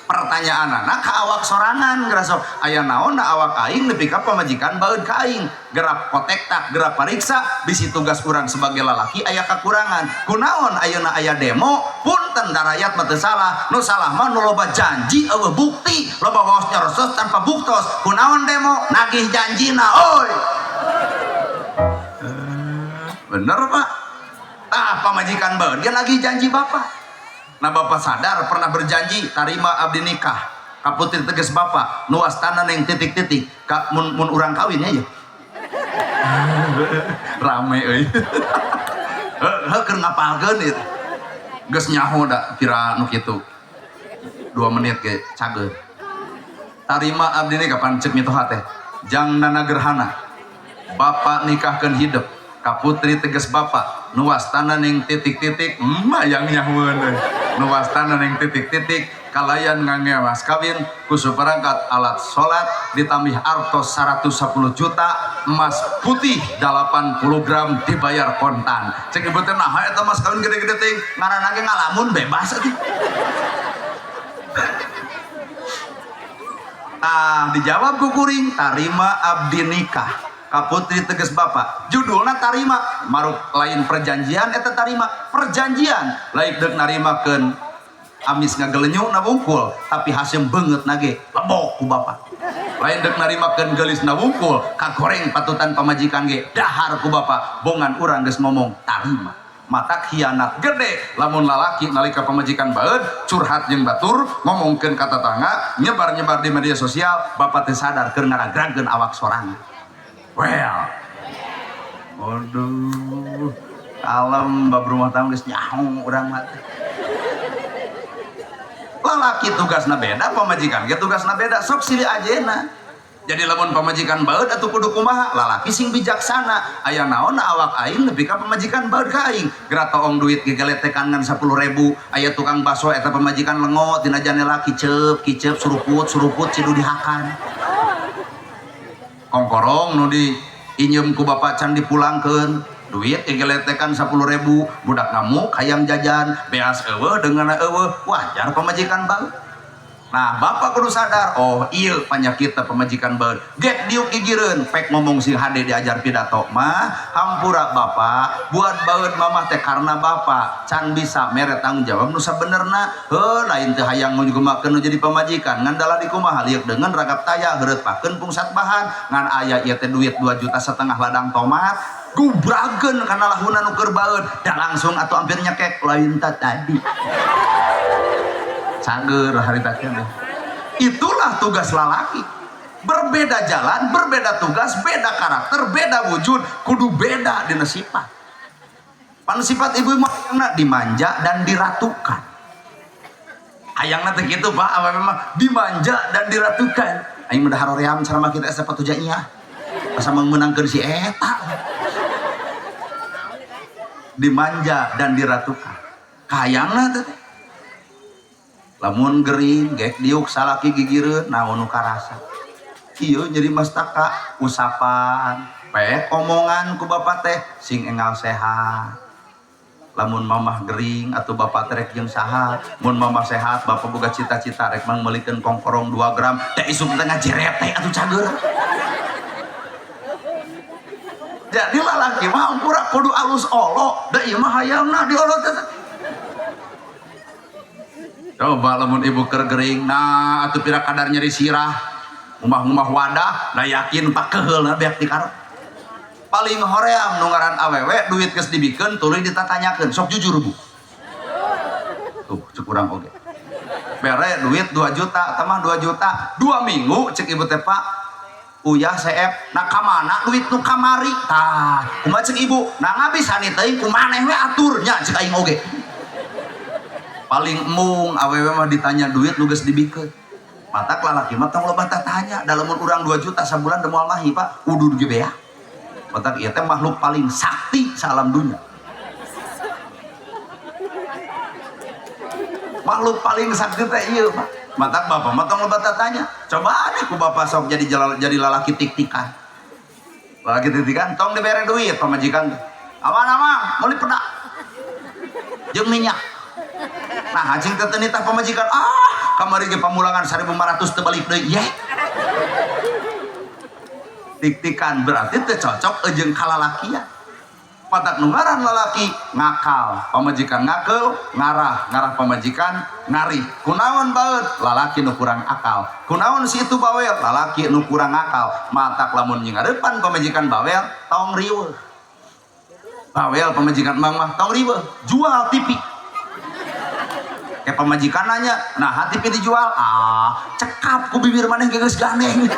Pertanyaan anak ka awak sorangan gerasok aya naon na awak aing nepi ka pamajikan baeud ka aing. Gerap kotek tak gerap pariksa bisi tugas urang sebagai lalaki aya kakurangan. Kunaon ayeuna aya demo punten da rakyat mah teu salah. Nu salah mah nu loba janji eueuh bukti, loba waos nyorosos tanpa buktos. Kunaon demo nagih janjina oi. Bener pak. Tah pamajikan baeud ge nagih janji bapak. Nah bapak sadar pernah berjanji tarima abdi nikah ka putri teges bapak nu wastana neng titik-titik ka mun urang kawin ya. Rame euy. Heuh keur ngapalkeun ieu. Geus nyaho da kira nu kitu. 2 menit ge cager. Tarima abdi nikah pan ceuk mitoha teh. Jang nana gerhana. Bapak nikahkeun hidep ka putri teges bapak nu wastana ning titik-titik yang nyahueun euy. Nu wastana ning titik-titik kalayan ngangge mas kawin ku saperangkat alat salat ditambih artos 110 juta emas putih 80 gram dibayar kontan. Cek ibu teh naha eta mas kawin gede-gede teuing ngaranna ge ngalamun bebas atuh. Tah dijawab ku kuring tarima abdi nikah ka putri teges bapak. Judulna tarima maruk lain perjanjian eta tarima perjanjian lain deuk narimakeun amis ngagelenyu na wungkul tapi haseum beungeut na ge lebok ku bapak. Lain deuk narimakeun geulis na wungkul kagoreng patutan pamajikan ge dahar ku bapak. Bongan urang geus ngomong tarima. Matak hianat gede lamun lalaki nalika pamajikan baeud curhat jeung batur ngomongkeun ka tatangga nyebar-nyebar di media sosial bapak teh sadar keur ngaragragkeun awak sorangan. Well, waduh, kalem bab rumah tangga geus nyaho urang mah. Lalaki tugasna beda, pamajikan ge tugasna beda, sok silih ajena. Jadi lamun pamajikan baeud atuh kudu kumaha, lalaki sing bijaksana. Aya naon awak aing nepi ka pamajikan baeud ka aing. Geura toong duit gegeletekan ngan 10.000, aya tukang bakso eta pamajikan lengo tina janela kiceup, kiceup suruput, suruput cidu dihakan. Kongkorong nu di injem ku bapak can dipulangkeun, duit igeletekan 10.000, budak ngamuk hayang jajan, beas eueuh dengan eueuh, wajar pamajikan baeud. Nah, bapak kudu sadar, oh iya penyakit pamajikan baeud. Gek diuk gigireun, pek ngomong sing hade diajar pidato mah, hampura bapak, buat baeud mamah teh karena bapak can bisa mere tanggung jawab nu sabenerna. Heuh, lain teu hayang ngugemakeun nu jadi pamajikan, ngan dalah di kumaha lieuk deungeun ragap taya heureut pakeun pungsat bahan, ngan aya ieu teh duit 2,5 juta ladang tomat, gubrageun kana lahuna nu keur baeud, da langsung atuh hampir nyekek lain ta tadi. Cager harita keneh. Itulah tugas lalaki. Berbeda jalan, berbeda tugas, beda karakter, beda wujud, kudu beda dina sifat. Pan sifat ibu mah hayangna dimanja dan diratukan. Hayangna teh kitu Pak, awewe mah dimanja dan diratukan. Aing mah haroream ceramah kita sepatu jaiah. Asa meunangkeun si eta. Dimanja dan diratukan. Hayangna teh. Lamun gering gek diuk salaki gigireun naon nu karasa. Ieu jadi mastaka usapan pek omongan ku bapak teh sing engal sehat. Lamun mamah gering atau bapak teh rek jeung saha, mun mamah sehat bapak boga cita-cita rek mangmeulikeun kongkorong 2 gram teh isuk teh ngajeret teh atuh cager. Jadi lalaki mah ampura kudu alus olo, da ieu mah hayangna diolo teh. Coba lamun ibu keur gering, nah atuh pira kadar nyeri sirah, ngumah-ngumah wadah, nah yakin pak keheulna beak dikarep. Paling hoream nu ngaran awewe duit geus dibikeun tuluy ditatanyakeun, sok jujur Bu. Tuh cek urang oge. Bere duit 2 juta, tambah 2 juta, 2 minggu cek ibu teh Pak, uyah seep, nah kamana duit nu kamari? Tah, kumaha cek ibu? Nah ngabisani teuing kumaneh we aturnya cek aing oge. Paling embung awewe mah ditanya duit nu geus dibikeun. Matak lalaki mah tong loba tatanya, da lamun urang 2 juta sabulan da moal mahi Pak, udud ge beak. Matak ieu teh makhluk paling sakti salam dunya. Makhluk paling sakti teh ieu Pak. Matak bapak mah tong loba tatanya. Coba aja ku bapak sok jadi lalaki tik-tikan. Lalaki tik-tikan tong dibere duit pamajikan teh. Aman-aman, meuli pedak. Jeung minyak. Nah, anjing teh nitah pamajikan, ah, kamari ge pamulangan 1500 teu balik deui. Ye. Tik-tikan berarti teu cocok jeung kalalakian. Matak nu ngaran lalaki ngakal, pamajikan ngakeul, ngarah, ngarah pamajikan ngarih. Kunaon baeud? Lalaki nu kurang akal. Kunaon si itu bawel? Lalaki nu kurang akal. Matak lamun nyingarepan pamajikan bawel, tong riweuh. Bawel pamajikan mang mah tong riweuh, jual TV. Kayak pamajikan nanya, nah hati TV dijual, ah cekap ku bibir maneh geus ganeng.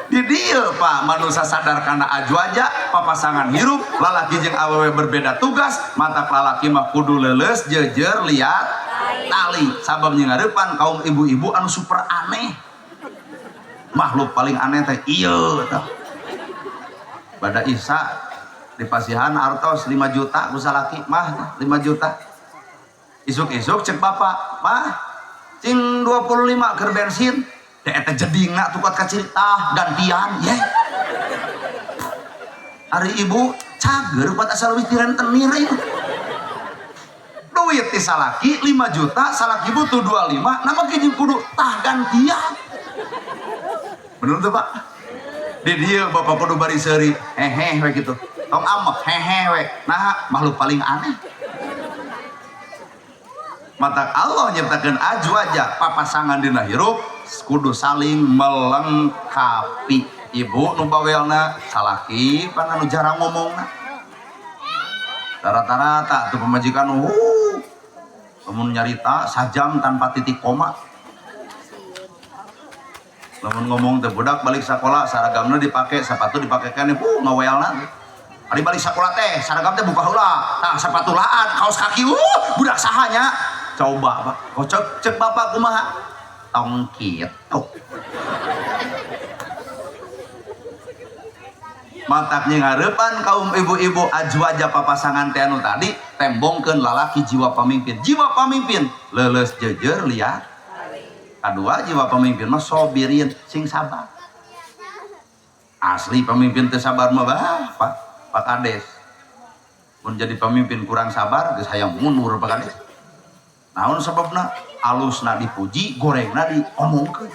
Di dieu Pak manusia sadar kana ajwaja papasangan hirup lalaki jeung awewe berbeda tugas, matak lalaki mah kudu leuleus jejer liat tali sabab nyingareupan kaum ibu-ibu anu super aneh. Makhluk paling aneh teh ieu tah. Bada Isa dipasihan artos 5 juta ku salaki mah 5 juta. Isuk-isuk cek bapak, mah cing 25 keur bensin. Teh eta jedingna tukat kacerita gantian ye. Ari ibu cager kuat asal leuwih ti rentenir ieu. Duit ti salaki 5 juta, salaki butuh 25, nama ge jeung kudu tah gantian. Bener tuh Pak? Di dieu bapak kudu bari seuri, heheh we kitu. Tong amek hehe we. Nah, makhluk paling aneh. Matak Allah nyiptakeun ajwaja papasangan dina hirup kudu saling melengkapi. Ibu nu bawelna, salaki pan anu jarang ngomongna. Rata-rata tuh pamajikan lamun nyarita sajam tanpa titik koma. Lamun ngomong teh budak balik sekolah saragamna dipake, sepatu dipake keneh, ngawelna. Ari balik sekolah teh saragam teh buka heula, tah sepatu laan, kaos kaki, budak sahanya. Coba Pak, kocok cek bapak kumaha? Tong kitu. Matak nyingareupan kaum ibu-ibu ajwaja papasangan teh anu tadi tembongkeun lalaki jiwa pamimpin. Jiwa pamimpin leuleus jejer liat. Kadua, jiwa pemimpin mah sobirin, sing sabar. Asli pemimpin teu sabar mah bah, Pak, Pak Kades. Mun jadi pemimpin kurang sabar geus hayang mundur, Pak Kades. Naon sababna? Alusna dipuji, gorengna diomongkeun.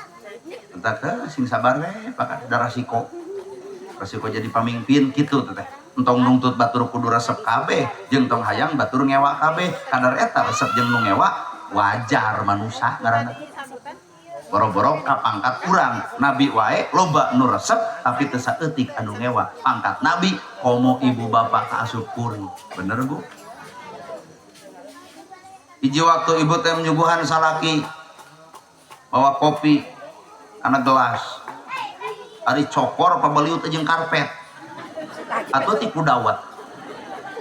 Entah ke sing sabar we, Pak Kades, da rasiko. Rasiko jadi pemimpin kitu teh. Entong nungtut batur kudu resep kabeh, jeung tong hayang batur ngewa kabeh. Kadar eta resep jeung nu ngewa wajar, manusa ngaranna. Boro-boro ka pangkat urang, nabi wae loba nu resep tapi teu saeutik anu ngewa. Pangkat nabi, komo ibu bapak kaasup kuring. Bener, Bu? Hiji waktu ibu teh menyuguhan salaki bawa kopi kana gelas. Ari cokor pabaliut jeung karpet atau tipu dawet.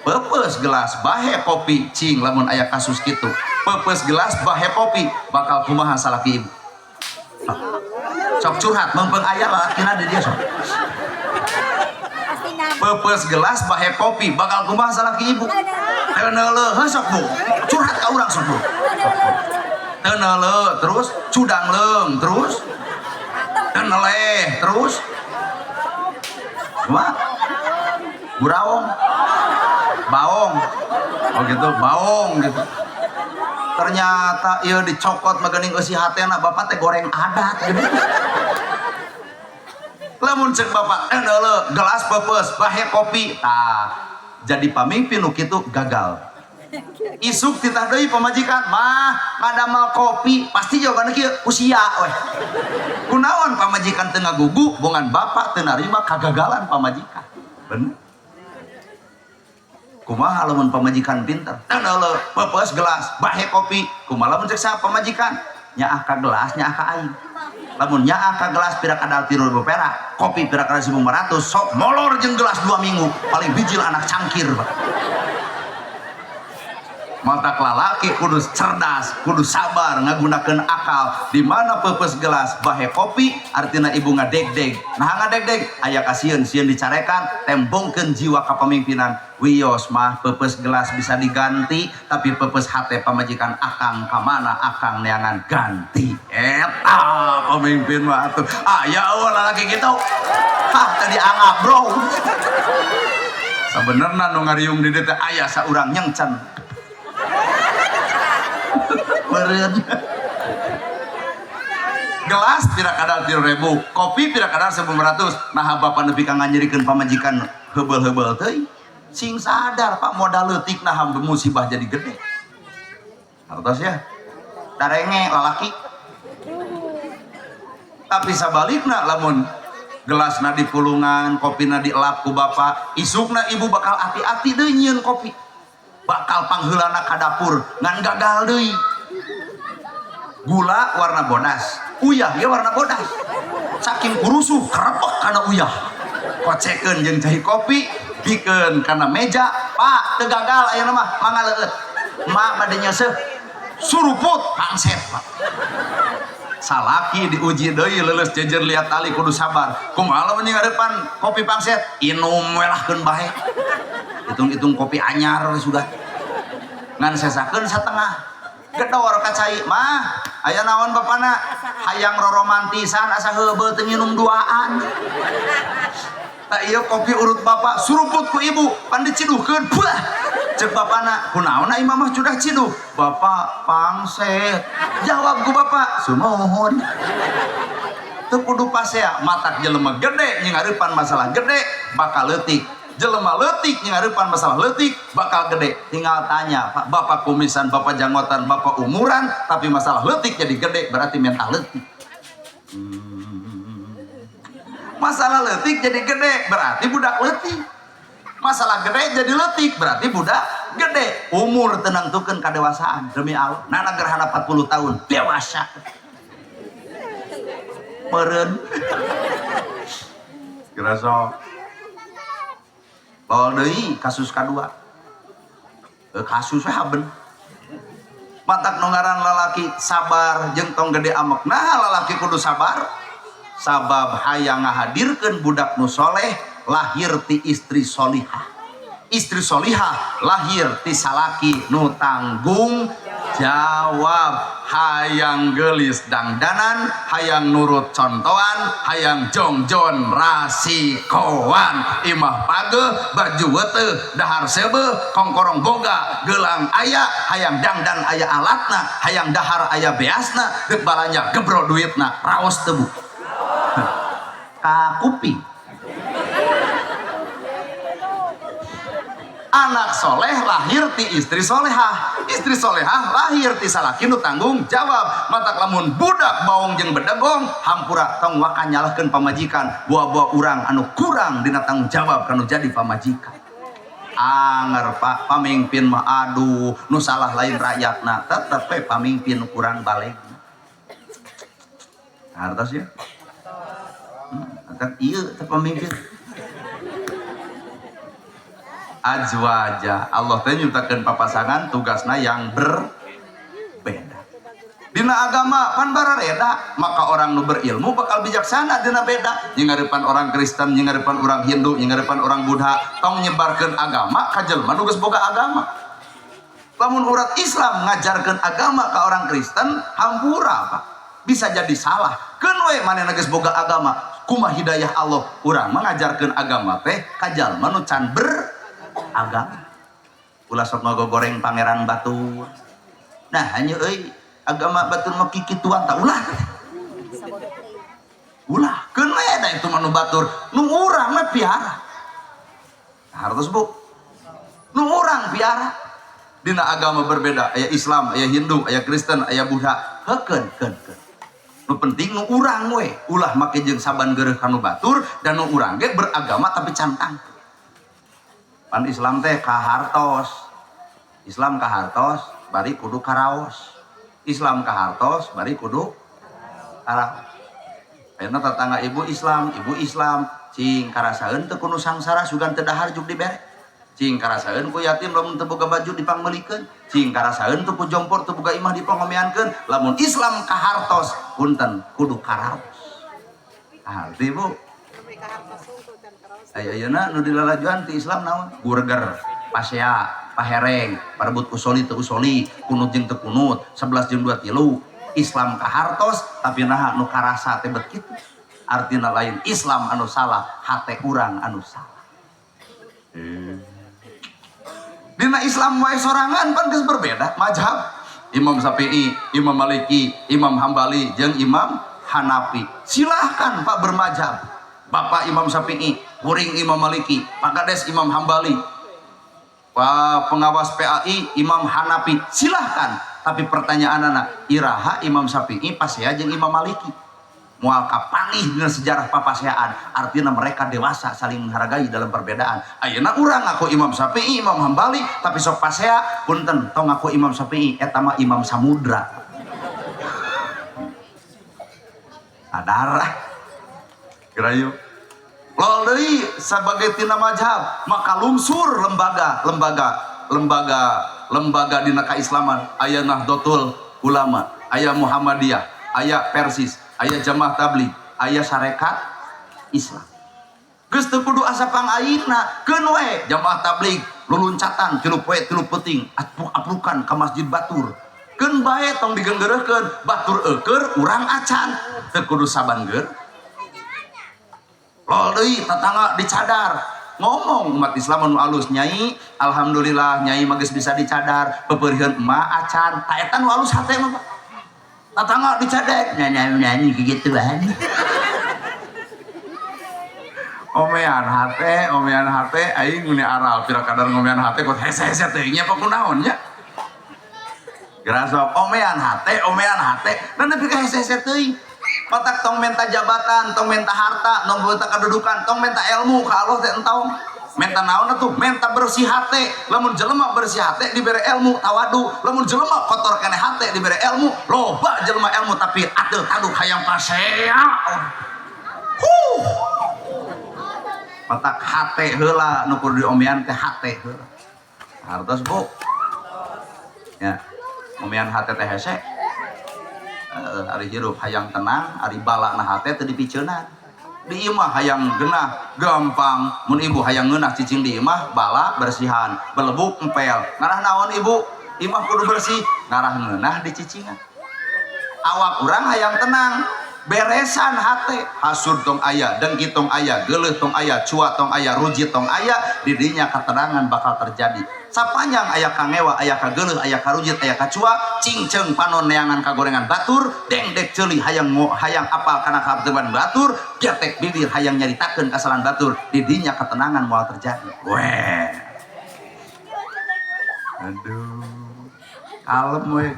Peupeus gelas, bahe kopi. Cing, lamun aya kasus kitu, peupeus gelas, bahe kopi, bakal kumaha salaki ibu? Sok curhat, mumpung aya lalakina di dia, sok. Peupeus gelas, bahe kopi, bakal kumaha salaki ibu? Teu neuleuh. Heuh, sok, Bu, curhat ka urang, sok, Bu. Teu neuleuh, terus cudang leung, terus teu neleh, terus kumaha? Buraong, baong. Oh gitu, baong gitu. Ternyata ieu dicokot mah geuning eusi hatena bapak teh goreng adat gitu. Lamun cek bapak eh neuleuh, gelas peupeus, bahe kopi, tah jadi pamimpin nu kitu gagal. Isuk titah deui pamajikan mah ngadamal kopi, pasti jawabanna kieu, usia weh. Kunaon pamajikan teu ngagugu? Bongan bapak teu narima kagagalan pamajikan. Bener? Kumaha lamun pamajikan pinter? Teu neuleuh, peupeus gelas, bahe kopi. Kumaha lamun cek saha pamajikan? Nyaah ka gelas, nyaah ka aing. Lamun nyaah ka gelas pira kadal 3.000 perak, kopi pira kadal 1.500, sok molor jeung gelas 2 minggu, paling bijil anak cangkir, Pak. Matak lalaki kudu cerdas, kudu sabar, ngagunakeun akal. Di mana peupeus gelas, bahe kopi, artinya ibu ngadegdeg. Nah, ngadegdeg, aya kasieun, sieun dicarekan, tembongkeun jiwa kepemimpinan. Wios mah, peupeus gelas bisa diganti, tapi peupeus hate pamajikan akang kamana akang neangan ganti? Eta pemimpin mah atuh. Aya eueuh lalaki kitu? Hah, tadi anggap, bro. Sebenarnya nu ngariung di dieu teh aya saurang nyengcen. Meureun. Gelas pira kadal 3.000, kopi pira kadal 1.500. Nah, bapak nepi ka nganyerikeun pamajikan heubeul-heubeul teuing. Sing sadar, Pak, modal leutik nah musibah jadi gede. Hartos ya? Darenge lalaki. Tapi sabalikna, lamun gelasna di pulungan, kopina dielap ku bapak, isukna ibu bakal hati-hati deui nyieun kopi. Bakal pangheulana ka dapur, ngan gagal deui. Gula warna bodas, uyah ge warna bodas. Saking kurusuh kerepek kana uyah. Kocekeun jeung cai kopi, bikeun kana meja, Pak, teu gagal ayeuna mah, mangga leueut. Mak bade nyeuseuh, suruput pangset, Pak. Salaki diuji deui, leuleus jejer lihat tali, kudu sabar. Kumaha lamun ngarepan kopi pangset? Inum we lah, keun bae. Hitung-hitung kopi anyar we sudah. Ngan sesakeun satengah. Gedor ka cai, mah aya naon bapana? Hayang roromantisan, asa heubeul teu nginum duaan. Tak ieu kopi urut bapak, suruput ku ibu, pan diciduhkeun. Buah. Cek bapana, kunaon ai mamah sudah ciduh? Bapak pangset. Jawab ku bapak, sumuhun. Teu kudu pasea, matak jelema gede nyingarepan masalah gede bakal leutik. Jelema leutik nyingarepan masalah leutik bakal gede. Tinggal tanya, Pak, bapak kumisan, bapak janggotan, bapak umuran, tapi masalah leutik jadi gede, berarti mental leutik. Masalah leutik jadi gede, berarti budak leutik. Masalah gede jadi leutik, berarti budak gede. Umur teu nangtukeun kadewasaan, demi Allah. Nana gerhana 40 tahun, dewasa. Meureun. Kira sok. Lol deui kasus kadua. Kasus we haben. Matak nu ngaran lalaki sabar jeung tong gede amek. Nah, lalaki kudu sabar. Sabab hayang ngahadirkeun budak nu soleh lahir ti istri solihah. Istri solihah lahir ti salaki nu tanggung jawab. Hayang gelis dangdanan, hayang nurut contohan, hayang jongjon rasikoan. Imah pageuh, baju weuteuh, dahar seubeuh, kongkorong boga, gelang aya, hayang dangdan aya alatna, hayang dahar aya beasna, deuk balanja gebro duitna, raos teu bu? Ka kuping. Anak soleh lahir ti istri solehah, istri solehah lahir ti salaki nu tanggung jawab. Matak lamun budak baong jeung bedegong, hampura tong waka nyalahkeun pamajikan, buah-buah urang anu kurang dina tanggung jawab kanu jadi pamajikan. Anger pak pamimpin mah aduh nu salah lain rakyatna, tetep we pamimpin kurang balegna. Hartos ya? Ieu teh pamimpin. Azwaja Allah teh nyiptakeun papasangan tugasna yang berbeda. Dina agama pan barareda, maka orang nu berilmu bakal bijaksana dina beda. Nyingarepan orang Kristen, nyingarepan orang Hindu, nyingarepan orang Buddha, tong nyebarkeun agama ka jelema nu geus boga agama. Lamun urat Islam ngajarkeun agama ka orang Kristen, hampura Pak. Bisa jadi salah. Keun we manehna geus boga agama, kumaha hidayah Allah urang mengajarkeun agama teh ka jalma nu can beragama. Ulah sok ngagogoreng pangeran batur. Nah, hanya euy agama batur mah kikituan tak ulah. Ulah, keun we da itu mah nu batur, nu urang mah piara. Hartos Bu. Nu urang piara. Dina agama berbeda, aya Islam, aya Hindu, aya Kristen, aya Buddha. Heukeun, keun, keun. Nu penting nu urang we, ulah make jeung saban geureuh ka nu batur dan nu urang ge beragama tapi cantang. Pan Islam teh kahartos. Islam kahartos bari kudu karaos. Islam kahartos bari kudu karaos. Ayeuna tetangga ibu Islam, cing karasaeun teu kudu sangsara sugan teu dahar juk dibere. Cing karasaeun ku yatim lamun teu boga baju dipangmeulikeun, cing karasaeun teu ku jompor teu boga imah dipangomeankeun. Lamun Islam kahartos punten kudu karaos. Arti Bu. Aya ayeuna nu dilalajuan ti Islam naon? Burger, pasea, pahereng, parebut usoli teu usoli, kunut jeung teu kunut, 11 jeung 2 tilu. Islam kahartos tapi naha nu karasa teh bet kitu. Artina lain Islam anu salah, hate urang anu salah. Dina Islam wae sorangan pan geus berbeda mazhab. Imam Syafi'i, Imam Maliki, Imam Hambali jeung Imam Hanafi. Silahkan Pak bermazhab. Bapak Imam Syafi'i, kuring Imam Maliki, Pak Kades Imam Hambali, Pak pengawas PAI Imam Hanafi. Silahkan. Tapi pertanyaan anak, iraha Imam Syafi'i pasea jeung Imam Maliki. Moal kapanggih dina sejarah papaseaan, artinya mereka dewasa saling menghargai dalam perbedaan. Ayeuna urang ngaku Imam Syafi'i, Imam Hambali, tapi sok pasea punten tong ngaku Imam Syafi'i, eta mah Imam Samudra. Sadar ah. Gerayu. Lol deui sebagai tina mazhab, maka lungsur lembaga lembaga lembaga lembaga dina keislaman, aya Nahdlatul Ulama, aya Muhammadiyah, aya Persis, aya Jamaah Tabligh, aya Sarekat Islam. Geus teu kudu asa pangaingna, keun we Jamaah Tabligh luluncatan 3 poe 3 peuting, apuk-aplukan ka Masjid Batur. Keun bae tong digenggeureurkeun, batur eueur urang acan, teu kudu saban geur. Lol deui tetangga dicadar. Ngomong umat Islam anu alus, nyai alhamdulillah nyai mah geus bisa dicadar, pepeurieun emak acan. Ta eta nu alus hate mah Pak. Tetangga dicadek, nyanyi-nyanyi kegituan. Omean hate, aing ngune aral pira kadar ngomean hate kok hese-hese teh nya apa kunaon nya. Gerasok omean hate, dan nepi ka hese-hese teuing. Matak tong menta jabatan, tong menta harta, tong menta kedudukan, tong menta ilmu ka Allah teh entong. Menta naon atuh? Menta bersih hate. Lamun jelema bersih hate dibere ilmu tawadu, lamun jelema kotor keneh hate dibere ilmu, loba jelema ilmu tapi ateul tanduk hayang pasea. Huh. Matak hate heula nu kudu diomean teh hate heula. Hartos Bu. Ya. Omean hate teh hese. Ari hirup hayang tenang, ari balana hate teu dipiceunan. Di imah hayang genah gampang, mun ibu hayang ngeunah cicing di imah bala bersihan, belebuk empel. Ngarah naon ibu? Imah kudu bersih, ngarah ngeunah di cicingan. Awak urang hayang tenang, beresan hate, hasud tong aya, dengki tong aya, geuleuh tong aya, cua tong aya, rujit tong aya, di dinya katenangan bakal terjadi. Sapanjang aya kangewa, aya kageuleuh, aya karujit, aya kacua, cingceung panon neangan kagorengan batur, dengdek ceuli hayang hayang apal kana kaabdeban batur, getek bibir hayang nyaritakeun kasalahan batur, di dinya ketenangan moal terjadi. Weh. Aduh. Kalem we.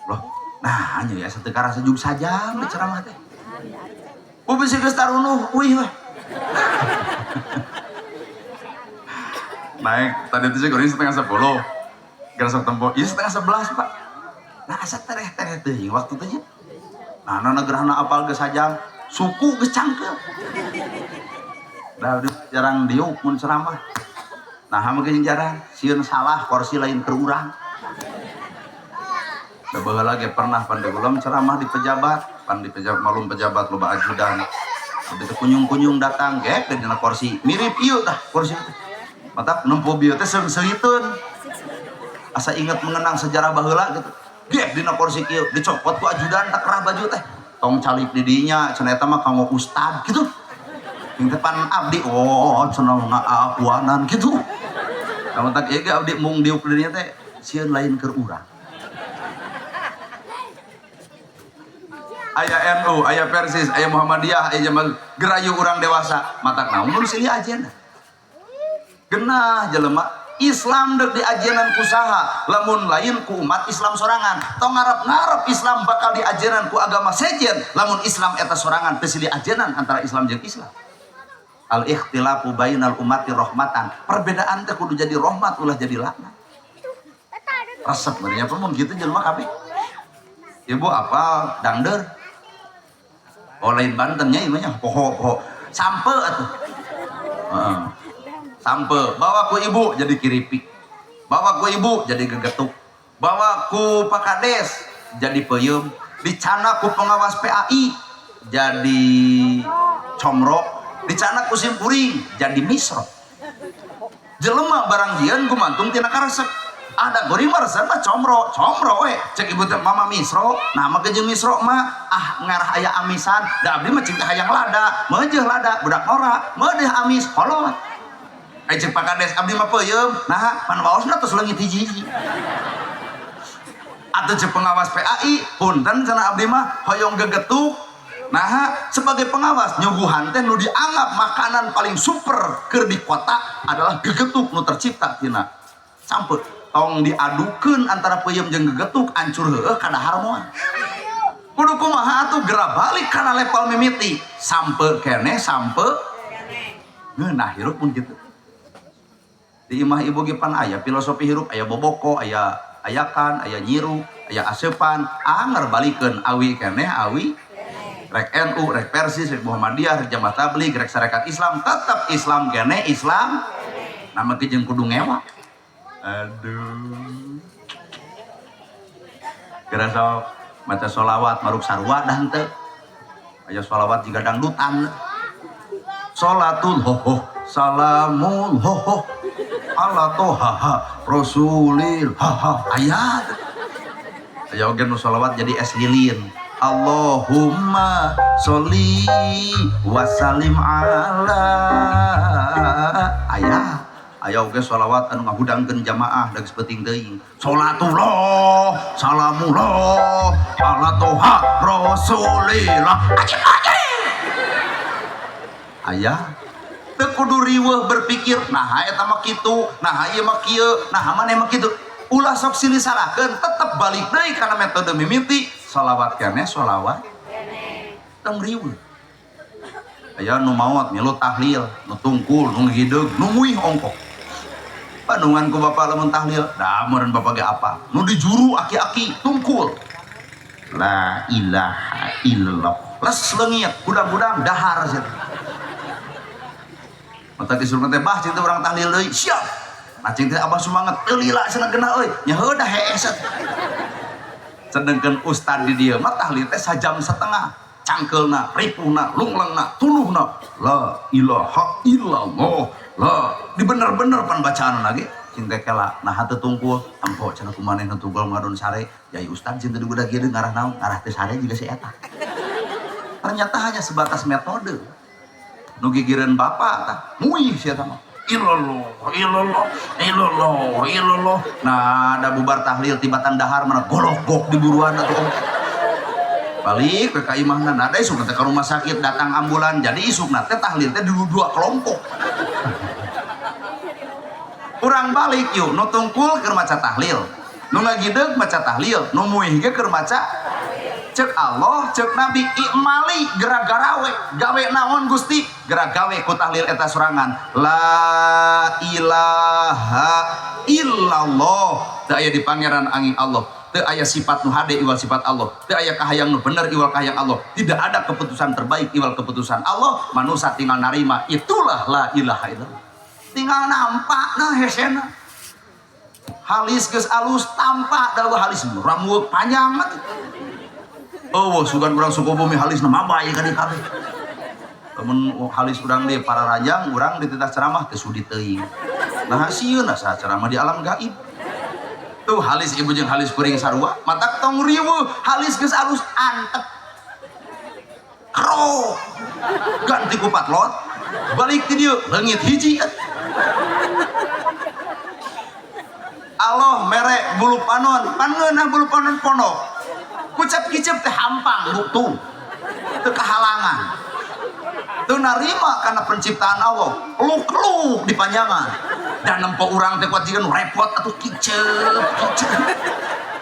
Loh, nah nya ya sateu karasa jug sajam di ceramah teh. Bu bisi geus tarunuh, uih weh. Naik tadi itu sih goreng 9:30, gerasok tempo, iya 10:30 pak. Nah asa tereh-tereh teuing waktu teh nya. Nah nana gerhana apal geus sajam, suku geus cangkeul. Da jarang diuk mun ceramah. Nah hameu ge jarang, sieun salah kursi lain keur urang. Da baheula ge pernah pan belum ceramah di pejabat, pan di pejabat malum pejabat loba ajudan. Abdi teh kunyung-kunyung datang gek dina kursi, mirip ieu tah kursi teh. Matak nempo bieu teh seung-seungiteun. Asa inget mengenang sejarah baheula gitu. Gek dina kursi kieu dicopot ku ajudan tak kerah baju teh. Tong calik di dinya cenah eta mah kanggo ustad gitu. Yang depan abdi oh cenah ngaakuanan gitu. Nah matak ieu ge abdi mung diuk di dinya teh sieun lain keur urang. Aya NU, aya Persis, aya Muhammadiyah, aya Jamal gerayu urang dewasa. Matak naon mun silih ajeuna. Genah jelema Islam dek diajenan ku saha lamun lain ku umat Islam sorangan. Tong ngarep-ngarep Islam bakal diajenan ku agama sejen lamun Islam eta sorangan teu silih ajenan antara Islam jeung Islam. Al ikhtilafu bainal ummati rahmatan. Perbedaan teh kudu jadi rahmat ulah jadi laknat. Resep meureun nya mun kitu jelema kabeh. Ibu apa dangder? Oh lain Banten nya ieu nya poho-poho. Sampe atuh. Heeh. Sampe bawa ku ibu jadi kiripik, bawa ku ibu jadi gegetuk, bawa ku Pak Kades jadi peuyeum, dicana ku pengawas PAI jadi comro, dicana ku simkuring jadi misro. Jelema barang jieun gumantung tina karesep. Ada goreng mah resep mah comro, comro we. Cek ibu teh mama misro, nah mah jeung misro mah ah ngarah aya amisan, da abdi mah cing teh hayang lada, meujeuh lada budak ngora, meudeuh amis kolot. Ai cek Pak Kades abdi mah peuyeum, nah pan waosna tos leungit hiji-hiji. Atuh cek pengawas PAI, punten cenah abdi mah hoyong gegetuk. Nah, sebagai pengawas nyuguhan teh nu dianggap makanan paling super keur di kota adalah gegetuk nu tercipta tina sampe. Tong diadukeun antara peuyeum jeung gegetuk ancur heueuh kana harmoan. Kudu kumaha atuh geura balik kana level mimiti, sampe keneh sampe ngeunah hirup mun kitu. Di imah ibu ge pan aya filosofi hirup, aya boboko, aya ayakan, aya nyiru, aya aseupan, anger balikeun awi keneh awi rek NU, rek Persis, rek Muhammadiyah, rek Jamaah Tabligh, rek Sarekat Islam, tetap Islam keneh Islam. Nama ge jeung kudu ngewa. Aduh. Kira sok maca sholawat maruk sarua dah henteu. Aya sholawat jiga dangdutan. Sholatul hoho salamul hoho ala toha rasulil haha aya. Aya oge nu sholawat jadi es lilin. Allahumma sholli wa sallim ala aya. Aya oge sholawat anu ngahudangkeun jamaah da geus peuting teuing. Sholatullah salamullah ala toha rasulillah. Ajib ajib. Aya teu kudu riweuh berpikir nah eta mah kitu, nah ieu mah kieu, nah maneh mah kitu. Ulah sok silih salahkeun, tetep balik deui kana metode mimiti sholawat keneh sholawat keneh. Tong riweuh. Aya nu maot milu tahlil, nu tungkul, nu hideung, nu nguih ongkok. Bandungan ku bapak lamun tahlil, da meureun bapak ge apa? Nu dijuru aki-aki tungkul. La ilaha illallah. Les leungit, gudang-gudang dahar sia. Mata disuruh teh bah cing teh urang tahlil deui, siap. Nah cing teh abah semangat, teu lila cenah geuna euy. Nya heuh dah hees. Sedengkeun ustad di dieu mah tahlil teh sajam setengah. Cangkeulna, ripuhna, lunglengna, tunuhna. La ilaha illallah. La di bener-bener pan bacaan lagi. Cing teh kela nah teu tungkul, tempo cenah kumaneh nu tungkul ngadon sare. Yai ustad cing teu digudag ieu ngarah naon? Ngarah teu sare juga si eta. Ternyata hanya sebatas metode. Nu gigireun bapak tah, muih si eta mah. Ilallah, ilallah, ilallah, ilallah. Nah, ada bubar tahlil tibatan dahar mana golok-gok di buruan atuh. Balik ke ka imahna, nah ada isuk teh ke rumah sakit datang ambulan. Jadi isukna teh tahlil teh di dua kelompok. Urang balik yuk, nu tungkul keur maca tahlil. Nu ngagideug maca tahlil, nu muih ge keur maca. Cek Allah, cek Nabi, i'mali gerak garawe, gawe naon Gusti? Gerak gawe ku tahlil eta sorangan. La ilaha illallah. Teu aya di pangeran angin Allah. Teu aya sifat nu hade iwal sifat Allah. Teu aya kahayang nu bener iwal kahayang Allah. Tidak ada keputusan terbaik iwal keputusan Allah. Manusia tinggal narima. Itulah la ilaha illallah. Tinggal nampak nah hesena. Halis geus alus tampak da halis rambut panjang atuh. Oh, sugan urang Sukabumi halisna mabay ka dieu kabeh. Lamun halis urang di para rajang, urang dititah ceramah teu sudi teuing. Nah sieun asa ceramah di alam gaib. Tuh halis ibu jeung halis kuring sarua, matak tong riweuh, halis geus alus antep. Kro. Ganti ku patlot, balik ti dieu leungit hiji. Allah mere bulu panon, pan ngeunah bulu panon pondok. Kucap kicep teh hampang buktu teu kahalangan teu narima karena penciptaan Allah luk-luk di panjangan dan nempo urang teh kuat jiga nu repot atuh kicep kicep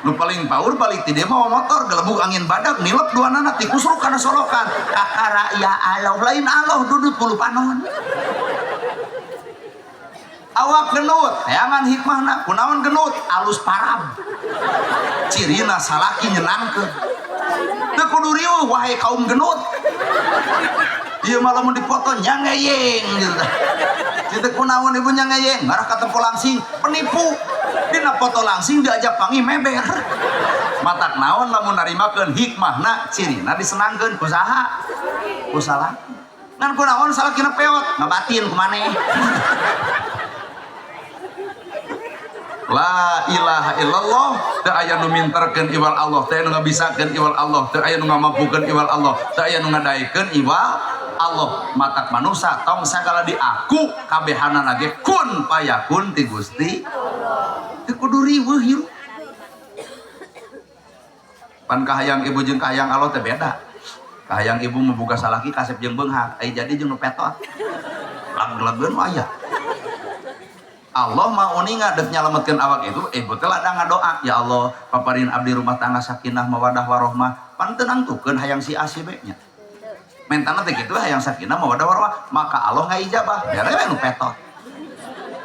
nu paling paur balik ti dieu mawa motor gelebug angin badak nilep duanana tikusruk kana solokan kakara ya Allah lain Allah dudut bulu panon awak genut teangan hikmahna kunaon genut alus parab cirina salaki nyenangkeun teu kudu riuh wahai kaum genut ieu mah lamun dipoto nyangeyeng gitu teh kunaon ibu nyangeyeng ngarah ka tempo langsing penipu dina foto langsing diajak panggih meber matak naon lamun narimakeun hikmahna cirina disenangkeun ku saha ku salaki ngan kunaon salakina peot ngabatin ku maneh. La ilaha illallah teu aya nu minterkeun iwal Allah, teu aya nu ngabisakeun iwal Allah, teu aya nu ngamampukeun iwal Allah, teu aya nu ngadaekeun iwal Allah. Matak manusa tong sagala diaku kabehanana ge kun payakun ti Gusti Allah. Teu kudu riweuh hirup. Pan kahayang ibu jeung kahayang Allah teh beda. Kahayang ibu membuka salaki kasep jeung beunghar, ai jadi jeung nu petot. Lag-lageun aya. Allah mau uninga dek nyalametkeun awak itu, ibu teh ladang ngadoa, ya Allah, paparin abdi rumah tangga sakinah mawadah warohmah, pan teu nangtukeun hayang si A si B nya. Mentana teh kitu hayang sakinah mawadah warohmah, maka Allah ngaijabah, bere we nu petot.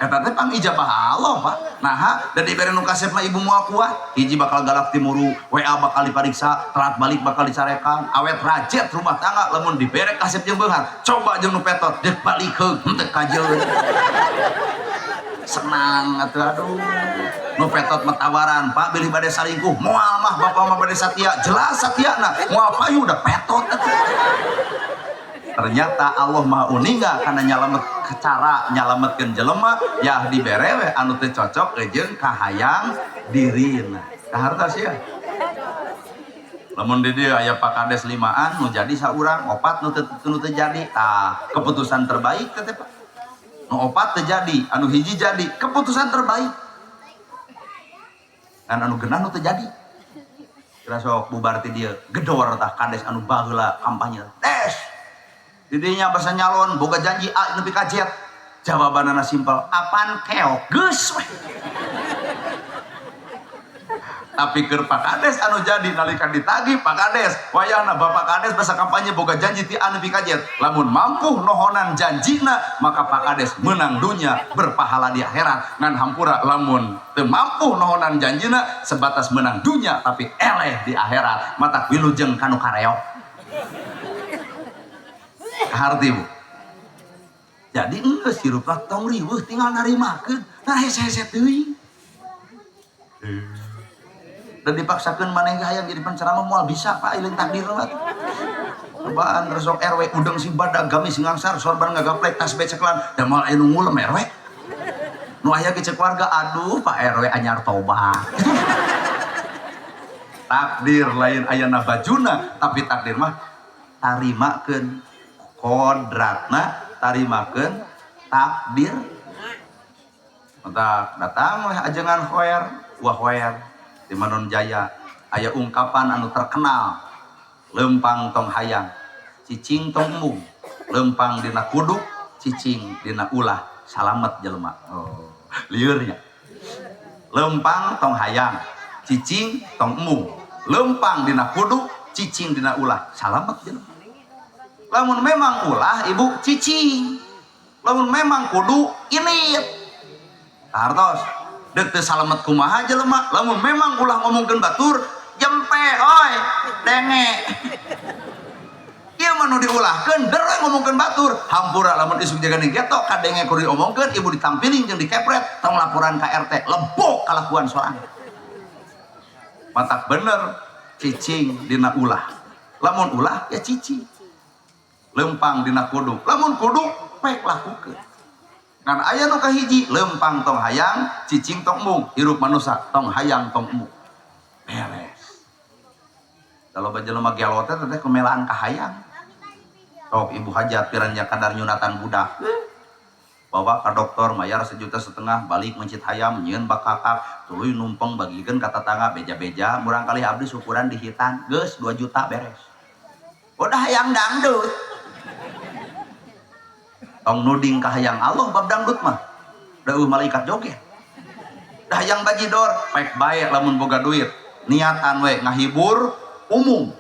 Eta teh pangijabah Allah, Pak. Naha, da dibere nu kasep mah ibu moal kuat, hiji bakal galak timuru, WA bakal dipariksa, telat balik bakal dicarekan, awet rajet rumah tangga lamun dibere kasep jeung beunghar, coba jeung nu petot dek balik heug henteu kajeun. Senang atuh aduh nu petot mah tawaran Pak bilih bade salingkuh moal mah bapak mah bade satia jelas satiana moal payu udah petot atuh. Ternyata Allah Maha uninga karena nyalamet cara nyalametkeun jelema ya dibere we anu teu cocok jeung kahayang dirina kahartos ya lamun di dieu aya Pak Kades limaan nu jadi saurang opat nu teu jadi tah keputusan terbaik teh Pak. Nu opat terjadi, anu hiji jadi, keputusan terbaik. Dan anu genah nu terjadi. Kira sok bubar ti dieu, gedor tah kades anu baheula kampanye. Des. Di dinya basa nyalon boga janji A nepi ka Z. Jawabanana simpel, apaan keok geus we. Tapi keur Pak Kades anu jadi nalika ditagih Pak Kades, wayahna Bapak Kades basa kampanye boga janji ti A nepi ka Z. Lamun mampu nohonan janjina, maka Pak Kades menang dunya berpahala di akhirat. Ngan hampura lamun teu mampu nohonan janjina sebatas menang dunya tapi eleh di akhirat. Matak wilujeng kanu kareok. Kaharti Bu. Jadi enggeus hirupna tong riweuh tinggal narimakeun. Nah hese-hese teuing. Dan dipaksakeun maneh hayang jadi penceramah moal bisa Pak, lain takdir mah. Cobaan resok RW udeng sing badag gamis ngangsar sorban ngagaplek tas beceklan da moal aya nu ngulem RW. Nu aya ge ceuk warga, aduh Pak RW anyar tobat. Takdir lain ayana bajuna, tapi takdir mah tarimakeun kodratna, tarimakeun takdir. Maka datang weh ajengan khoer, wah khoer di Manon Jaya aya ungkapan anu terkenal, lempang tong hayang, cicing tong embung, lempang dina kuduk, cicing dina ulah, salamet jelema. Oh, liurnya. Lempang tong hayang, cicing tong embung, lempang dina kuduk, cicing dina ulah, salamet jelema. Lamun memang ulah ibu cicing, lamun memang kudu init. Hartos dek teu salamet kumaha jelema, lamun memang ulah ngomongkeun batur jempe oi denge. Ieu mah nu diulahkeun der we ngomongkeun batur, hampura lamun isuk jaga ning getok kadenge kudu diomongkeun, ibu ditampiling jeung dikepret, tong laporan ka RT, lebok kalakuan sorangan. Matak bener cicing dina ulah, lamun ulah ya cicing, lempang dina kudu, lamun kudu pek lakukeun. Ngan aya nu kahiji, lempang tong hayang, cicing tong embung, hirup manusa tong hayang tong embung. Beres. Kalau jelema gelo teh teh kemelaan kahayang. Sok ibu hajat pirannya kadar nyunatan budak. Bawa ke dokter mayar 1,5 juta, balik mencit hayam nyieun bakakak, tuluy numpeng bagikeun ka tetangga beja-beja, murang kali abdi syukuran di hitan, geus 2 juta beres. Udah hayang dangdut. Tong nuding ka hayang Allah bab dangdut mah. Deuh malaikat joget. Dah hayang bajidor, pek bae lamun boga duit. Niatan we ngahibur umum.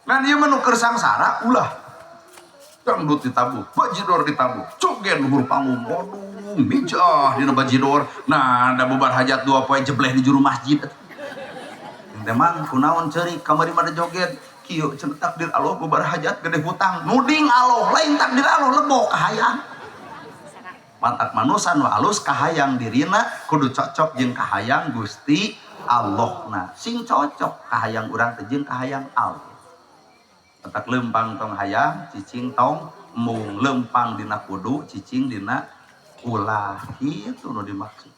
Ngan ieu mah nu keur sangsara ulah. Dangdut ditabuh, bajidor ditabuh, joget luhur panggung. Waduh, mijah dina bajidor. Nah, da bubar hajat 2 poe jebleh di juru masjid. Teh mang kunaon ceurik kamari mah joget. Kieu cenah takdir Allah bubar hajat gede hutang. Nuding Allah lain takdir Allah lebok kahayang. Matak manusa nu alus kahayang dirina kudu cocok jeung kahayang Gusti Allahna. Sing cocok kahayang urang teh jeung kahayang Allah. Matak lempang tong hayang, cicing tong embung, lempang dina kudu, cicing dina ulah. Itu nu dimaksud.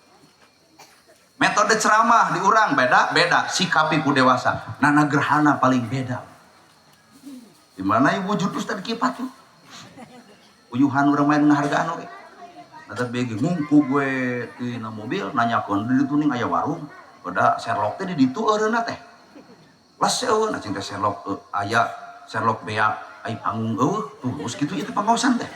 Metode ceramah di urang beda-beda, sikapi ku dewasa. Nana gerhana paling beda. Di mana ibu wujud Ustad Kipat tuh? Uyuhan urang main ngahargaan oge. Eta bege ngungku gue dina mobil nanyakeun di ditu ning aya warung. Udah Sherlock teh di ditu eureunna teh. Les eueun cing teh Sherlock aya Sherlock beak ai panggung eueuh tulus kitu ieu teh pangaosan teh.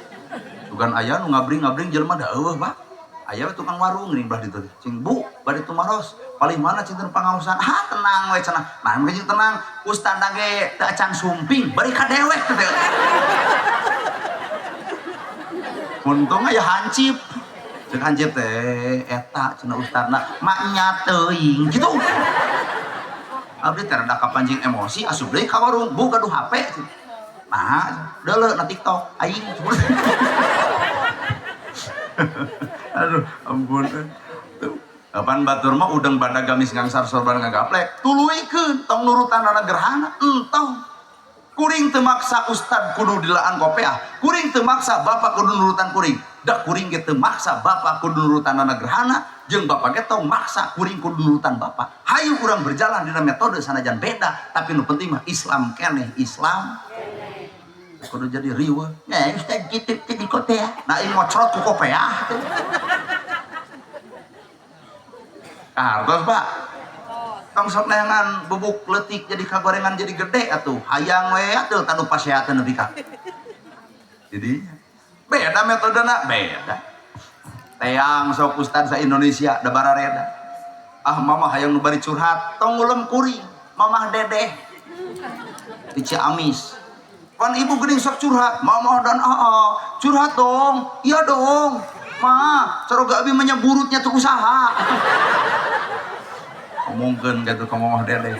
Sugan aya nu ngabring-ngabring jelema da eueuh Pak. Aya we tukang warung geuning belah ditu teh. Cing Bu, bade tumaros. Palih mana cing teh pangaosan? Ah tenang we cenah. Nah mun cing tenang, ustad ge teu acan sumping bari ka dewek teh. Untung aya hancip. Ceuk hancip teh eta cenah ustadna maknya teuing kitu. Abdi teh rada kapancing emosi asup deui ka warung, Bu gaduh HP. Nah, deuleu na TikTok aing. Aduh, ampun. Tuh. Kapan batur mah udang badag gamis ngangsar sorban ngagaplek, tuluykeun tong nurutan anak gerhana, entong. Kuring teu maksa ustad kudu dilaan kopeah, kuring teu maksa bapak kudu nurutan kuring. Da kuring ge teu maksa bapak kudu nurutan anak gerhana, jeung bapak ge tong maksa kuring kudu nurutan bapak. Hayu urang berjalan dina metode sanajan beda, tapi nu penting mah Islam keneh, Islam kudu jadi riweuh. Nah, ustad kitu teh di kopeah. Nah, ieu ngocrot ku kopeah teh. Hartos, Pak. Tong sok neangan bubuk leutik jadi kagorengan jadi gede atuh. Hayang we atuh tanu pasehateun nepi ka. Jadi beda metodena, beda. Teang sok ustad sa Indonesia da barareda. Ah mama hayang nu bari curhat, tong ngulem kuring, mamah dedeh. Di Ciamis. Pan ibu geuning sok curhat, mama dan aa, curhat dong, iya dong. Ma, caroga abi menyeburutnya tuh usaha. Ngomongkeun gitu ka mamah dedeh.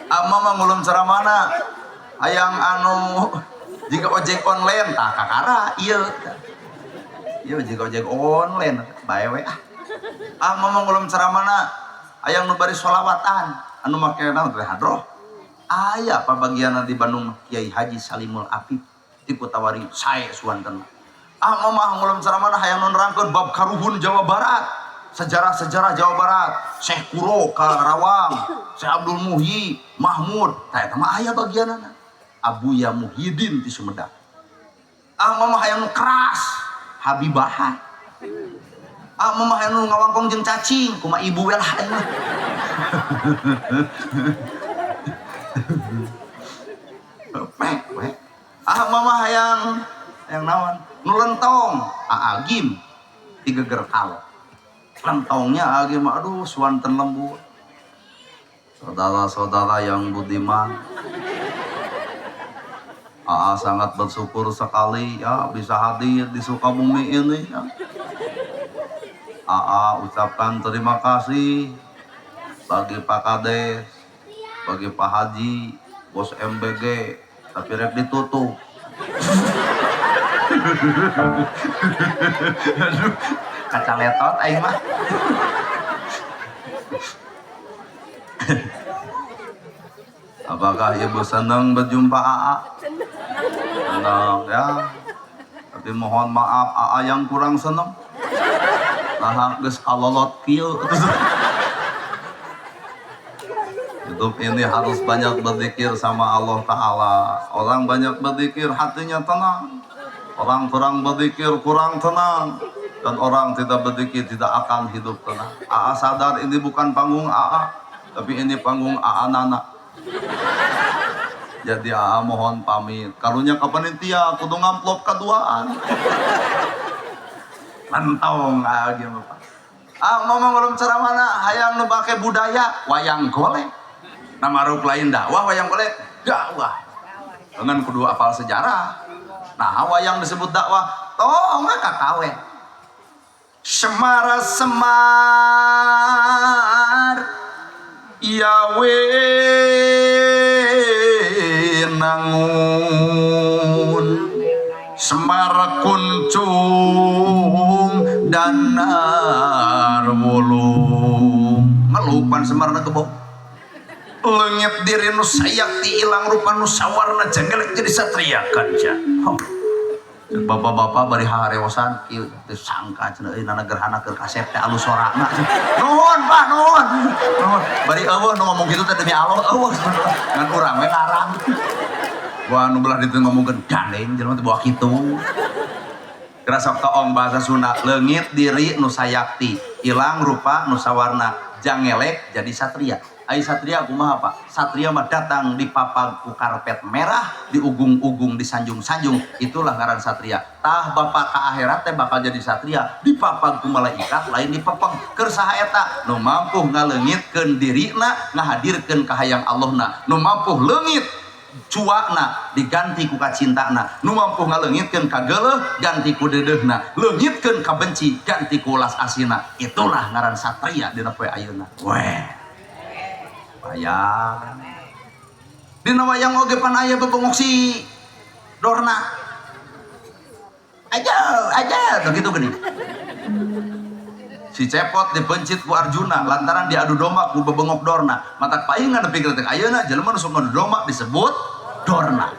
Ah mama ngulem cara mana? Hayang anu jika ojek online tah kakara ieu. Ieu jika ojek online bae we ah. Ah mama ngulem cara mana? Hayang nu bari sholawatan anu make naon teh hadroh. Aya pabagianna di Bandung Kiai Haji Salimul Afif di Kutawari sae suanten. Ah mama ngulem ceramah hayang nu nerangkeun bab karuhun Jawa Barat, sejarah-sejarah Jawa Barat, Syekh Kuro Karawang, Syekh Abdul Muhyi, Mahmud, tah eta mah aya bagianana. Abuya Muhyiddin di Sumedang. Ah mama hayang nu keras, Habibah. Ah mama hayang nu ngawangkong jeung cacing, kumaha ibu we lah aing mah. Pek we. Ah mama hayang hayang naon? Nu lentong, Agim digeger kalo. Lentongnya Agim aduh suanten lembut. Saudara-saudara yang budiman, Aa sangat bersyukur sekali ya bisa hadir di Sukabumi ini ya. Aa ucapkan terima kasih bagi Pak Kades, bagi Pak Haji, bos MBG, tapi rek ditutup. Aduh, kaca letot aing mah. Apakah ibu senang berjumpa AA? Senang ya. Tapi mohon maaf AA yang kurang senang. Nah, geus kalolot kieu. Hidup ini harus banyak berzikir sama Allah Ta'ala. Orang banyak berzikir hatinya tenang. Orang kurang berzikir kurang tenang. Dan orang tidak berzikir tidak akan hidup tenang. AA sadar ini bukan panggung AA, tapi ini panggung AA Nana. Jadi AA mohon pamit. Karunya ka panitia kudu ngamplop kaduaan. Lentong AA ge mah. Ah ngomong belum cara mana hayang nu bake budaya wayang golek. Nama ruk lain dakwah wayang golek dakwah. Dengan kudu apal sejarah. Nah wayang disebut dakwah tong we kakawe. Semara semar yawe nangun Semar kuncung danar wulung ngelupan Semarna kebo leungit diri nu sayakti ilang rupa nu sawarna jenggelek jadi satria kanca. Bapak-bapak bari harewosan kieu teu sangka cenah euy nana gerhana keur kasep teh alus sorana. Nuhun Pak, nuhun. Nuhun. Bari eueuh nu ngomong kitu teh demi Allah eueuh ngan urang we ngarang. Wah nu belah ditu ngomongkeun gandeng jelema teh bawa kitu. Geura sok toong bahasa Sunda leungit diri nu sayakti, ilang rupa nu sawarna, jangelek jadi satria. Ai satria kumaha Pak? Satria mah datang di papag ku karpet merah, diugung-ugung, disanjung-sanjung, itulah ngaran satria. Tah bapak ka akhirat teh bakal jadi satria, dipapag ku malaikat lain dipapag keur saha eta nu mampu ngaleungitkeun dirina, ngahadirkeun kahayang Allahna, nu mampu leungit cuakna diganti ku kacintana, nu mampu ngaleungitkeun kageuleuh ganti ku deudeuhna, leungitkeun kabenci ganti ku ulas asina. Itulah ngaran satria dina poe ayeuna. Weh. Wayang. Dina wayang oge pan aya bebengok si Dorna. Aja, aja begitu gini. Si Cepot dipencit ku Arjuna lantaran diadu domba ku bebengok Dorna. Matak paingan nepi ka detik ayeuna jelema nu sok ngadu domba disebut Dorna.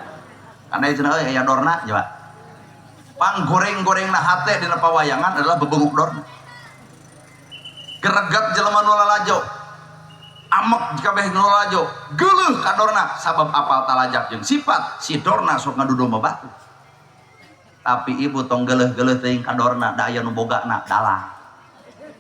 Karena cenah euy aya Dorna coba. Panggoreng-gorengna hate dina pawayangan adalah bebengok Dorna. Geregat jelema nu lalajo. Amek kabeh nu lalajo, geuleuh ka Dorna sabab apal talajak jeung sifat si Dorna sok ngadu domba batu. Tapi ibu tong geuleuh-geuleuh teuing ka Dorna da aya nu bogana dalang.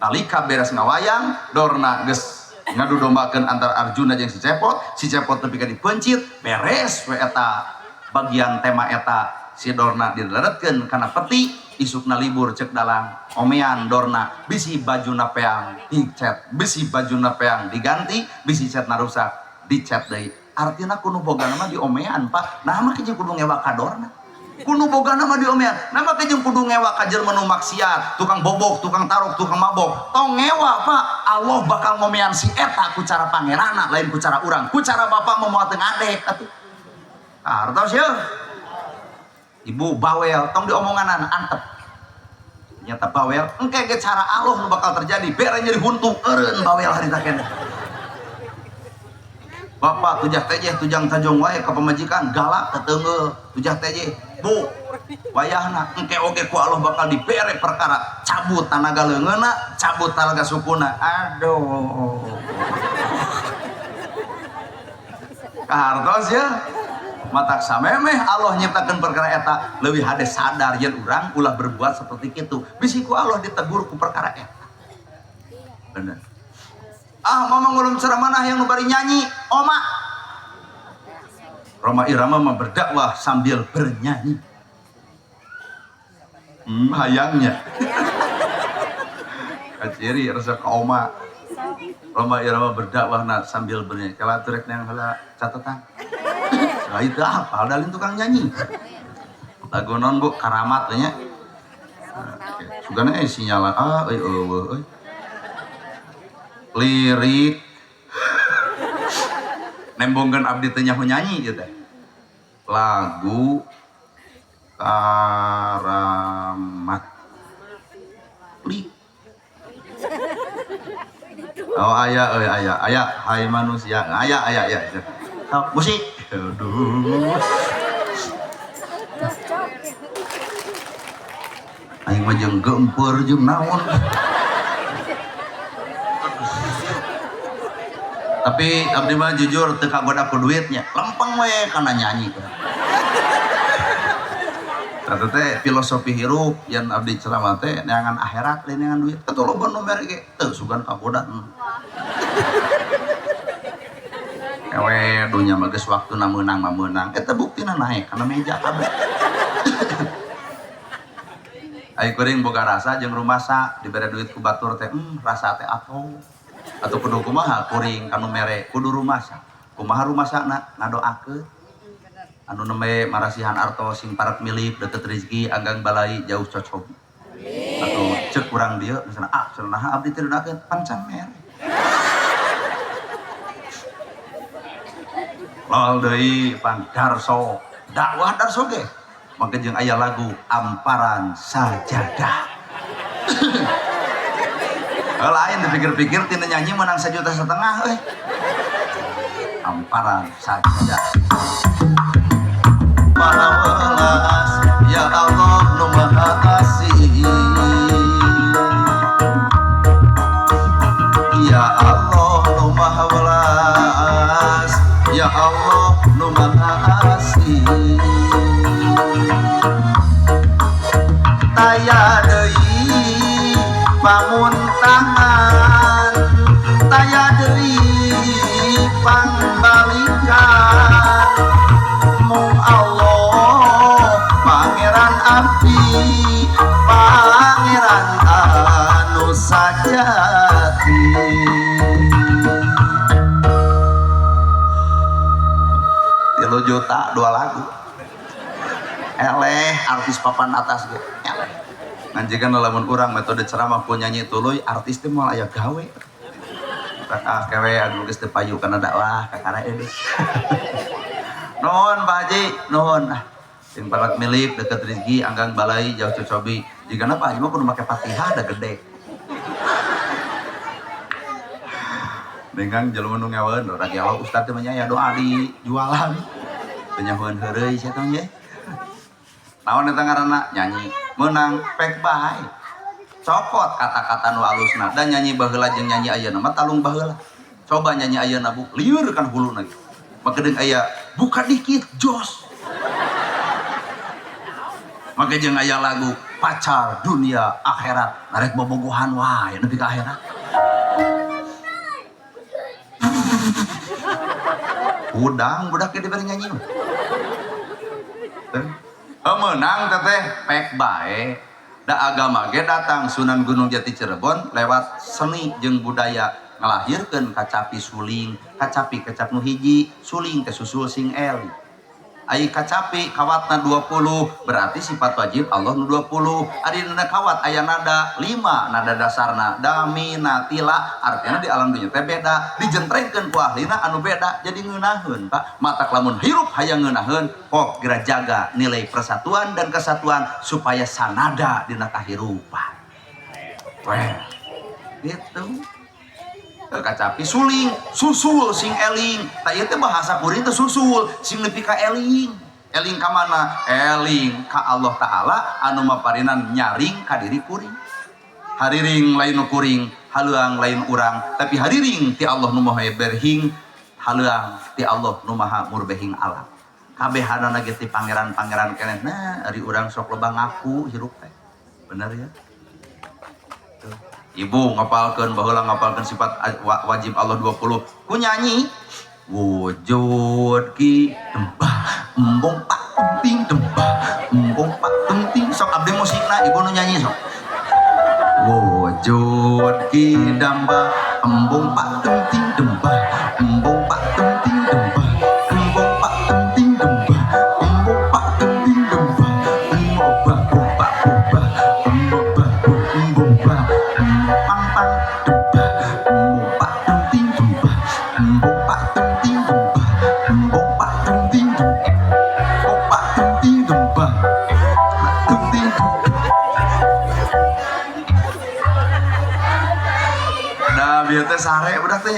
Nalika beres ngawayang, Dorna geus ngadu dombakeun antara Arjuna jeung si Cepot tepi ka dipencit, beres we eta bagian tema eta si Dorna dileretkeun kana peti, isukna libur cek dalang, omean Dorna, bisi bajuna peang dicet, bisi bajuna peang diganti, bisi cetna rusak dicet deui. Artina kudu bogana mah diomean, Pak. Nah mah jeung kudu ngewa ka Dorna. Kudu bogana mah diomean. Nah mah jeung kudu ngewa ka jelema nu maksiat, tukang bobok, tukang tarok, tukang mabok. Tong ngewa, Pak. Allah bakal ngomean si eta ku cara pangeranna, lain ku cara urang. Ku cara bapak mau moal teu ngadek atuh. Hartos yeuh. Ibu bawel, tong diomonganan antep. Nyata bawel, engke ge cara Allah nu bakal terjadi, bere nyeri huntu eureun bawel harita keneh. Bapak tujah tejeh tujang tajong wae ka pamajikan galak teteunggeul tujah tejeh bu wayahna engke oge ku Allah bakal dibere perkara cabut tanaga leungeunna cabut tanaga sukuna aduh kahartos ya matak samemeh Allah nyiptakeun perkara eta leuwih hade sadar yen urang ulah berbuat seperti kitu bisi ku Allah ditegur ku perkara eta bener. Ah mama ngulum ceramah yang bari nyanyi oma Rhoma Irama mah berdakwah sambil bernyanyi hayangnya kaciri rasa ka oma Rhoma Irama berdakwah na sambil bernyanyi kala turek yang heula catatan nah itu apa dalin tukang nyanyi lagu non bu karamat nya sugana sinyal ah euy eueuh euy lirik nembongkeun abdi teh nyaho nyanyi gitu lagu karamat li oh aya euy aya aya hai manusia aya aya aya musik aduh aing mah jeung geumpeur jeung naon. Tapi abdi mah jujur teu kagoda ku duitnya, lempeng we kana nyanyi. Eta teh filosofi hirup yen abdi ceramah teh neangan akhirat lain neangan duit. Atuh loba nu mere ge teu sugan kagoda. Ewe dunya mah geus waktuna meunang mah meunang. Eta buktina naek kana meja kabeh. Ai kuring boga rasa jeung rumasa dibere duit ku batur teh rasa teh atuh. Atau kudu kumaha kuring kanu mere kudu rumasa kumaha rumasana ngadoakeun anu nembe marasihan artos sing parek milik deket rezeki anggang balai jauh cocok atau cek kurang dieu misalna ah cenah abdi teh doakeun pancan mere lol deui pan darso dakwah darso ge mangke jeung aya lagu amparan sajadah. Lain dipikir-pikir tina nyanyi menang 1,5 juta euy. Amparan sajadah. Maha welas ya Allah nu maha asih. Ya Allah nu maha welas ya Allah nu maha asih. Taya deui pamuntahan taya deui pangbalikan mung Allah pangeran abdi pangeran anu sajati. 3 juta 2 lagu eleh artis papan atas ge eleh. Nganjikan lamun urang metode ceramah ku nyanyi tuluy artis teh moal aya gawe. Ah kewe anu geus teu payu kana dakwah kakara euy. Nuhun Pak Haji, nuhun. Ah sing parak milik deket rezeki anggang balai jauh cocobi. Jigana Pak Haji mah kudu make Fatihah da gede. Dengan jelema nu ngeweun rada gelo ustad teh mah nya doa di jualan. Teu nyahoeun heureuy sia teh nya. Naon eta ngaranna nyanyi menang pek bae. Cokot kata-kata nu alusna dan nyanyi baheula jeung nyanyi ayeuna mah talung baheula. Coba nyanyi ayeuna bu lieur kan huluna ge. Make deung aya buka dikit jos. Make jeung aya lagu pacar dunia akhirat narek bobogohan wae nepi ka akhirat. Udang budak ge dibere nyanyi mah. Menang teteh pek bae. Da agama ge datang Sunan Gunung Jati Cirebon lewat seni jeung budaya ngalahirkeun kacapi suling, kacapi kecap nu hiji, suling teh susul sing eli. Ai kacapi kawatna 20 berarti sifat wajib Allah nu 20. Ari nada kawat aya nada 5 nada dasarna dami natila artinya di alam dunya teh beda dijentrengkeun ku ahlina anu beda jadi ngeunaheun Pak. Matak lamun hirup hayang ngeunaheun pok geura jaga nilai persatuan dan kesatuan supaya sanada dina kahirupan. Weh gitu. Kacapi suling, susul sing eling. Tah, ieu teh bahasa kuring teh, susul sing nepi ka eling. Eling ka mana? Eling ka Allah Ta'ala anu maparinan nyaring ka diri kuring. Hariring lain nu kuring, haleuang lain urang, tapi hariring ti Allah nu maha berhing haleuang, ti Allah nu maha murbehing alam. Kabehanana ge ti pangeran-pangeran keneh. Nah, ari urang sok loba ngaku hirup teh. Bener ya? Tuh. Ibu ngapalkeun baheula, ngapalkeun sifat wajib Allah 20 ku nyanyi wujud ki dembah embung pak penting dembah embung pak penting. Sok abdi musikna, ibu nu nyanyi. Sok wujud ki damba embung pak penting dembah embung pak penting dembah embung pak penting dembah embung pak penting dembah embung pak pak pak embung pak embung pak pang pang dembah embung pak penting dembah embung pak penting dembah embung pak penting dembah embung pak penting dembah penting dembah. Nah, biar teh sare udah teh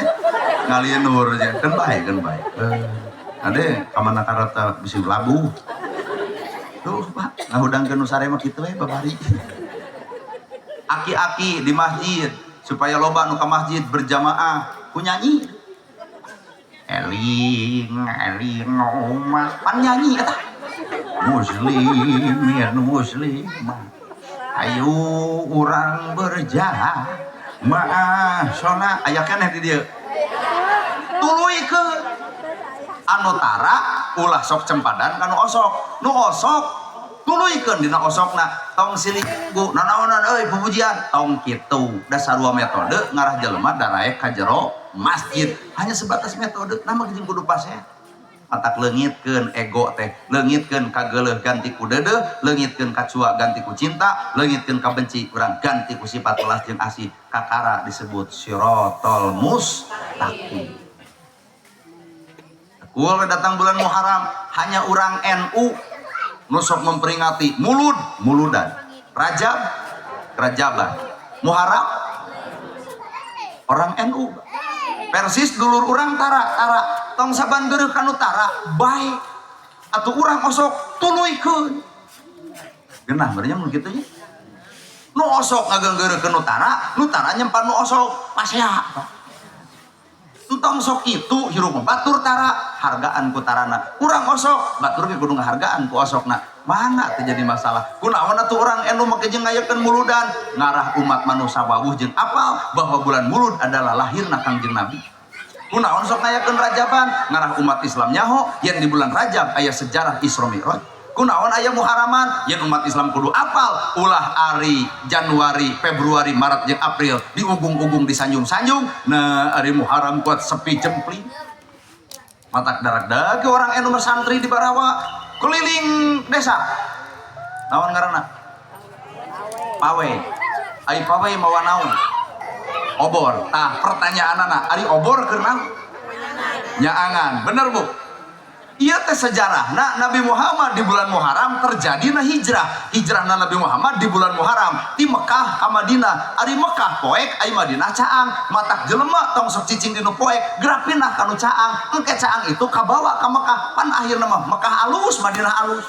ngalieur aja kan, baik kan, baik. Ade kamana karata bisi labuh tuh, Pak. Ngahudangkeun nu sare mah kitu we babari. Aki-aki di masjid, supaya loba nu ka masjid berjamaah ku nyanyi eling eling umat, pan nyanyi eta muslimin muslimah, ayo urang berjamaah sholat. Aya keneh di dieu, tuluykeun anu tara, ulah sok cempadan kanu osok. Nu osok tuluykeun dina osokna, tong silih gu nanaonan euy pupujian, tong kitu. Da sarua metode ngarah jelema daraek ka jero masjid, hanya sebatas metode nama jeung kudu pasea. Matak leungitkeun ego teh, leungitkeun kageuleuh ganti ku deudeuh, leungitkeun kacua ganti ku cinta, leungitkeun kabenci urang ganti ku sifat welas jeung asih, kakara disebut sirotol mustaqim. Kul datang bulan Muharram, hanya orang NU nu sok memperingati mulud, muludan, Rajab, Rajaban, Muharram. Orang NU persis dulur urang tara tara, tong saban geureuh kanu tara bae atuh. Urang osok tuluykeun geunah berarti mun kitu nya. Nu osok ngageunggeureukeun nu tara, nu tara nyempan nu osok, pasea, Pak. Entong sok itu hirup mah, batur tara hargaan ku tarana, urang osok batur ge kudu ngahargaan ku osokna. Mangga teu jadi masalah. Kunaon atuh urang NU make jeung ngayakeun muludan? Ngarah umat manusia wawuh jeung apal bahwa bulan Mulud adalah lahirna Kangjeng Nabi. Kunaon sok ngayakeun Rajaban? Ngarah umat Islam nyaho yen di bulan Rajab aya sejarah Isra Mi'raj. Kunaon aya Muharaman? Yen umat Islam kudu apal, ulah ari Januari, Februari, Maret jeung April diugung-ugung, disanjung-sanjung. Nah, ari Muharram kuat sepi jempling. Matak darak ke orang NU santri di Barawa keliling desa. Naon ngaranna? Pawe. Ari pawe mawa naon? Obor. Tah, pertanyaanana, ari obor keur naon? Nyaangan. Bener, Bu? Iya teh sejarah. Nah, Nabi Muhammad di bulan Muharram terjadi nah hijrah. Hijrah Nabi Muhammad di bulan Muharram di Mekah ke Madinah. Ari Mekah poek, ari Madinah caang. Matak jelema tong sok cicing di nu poek, gerak pindah ka nu caang. Engke caang itu kabawa ka Mekah. Pan akhirna mah Mekah alus, Madinah alus.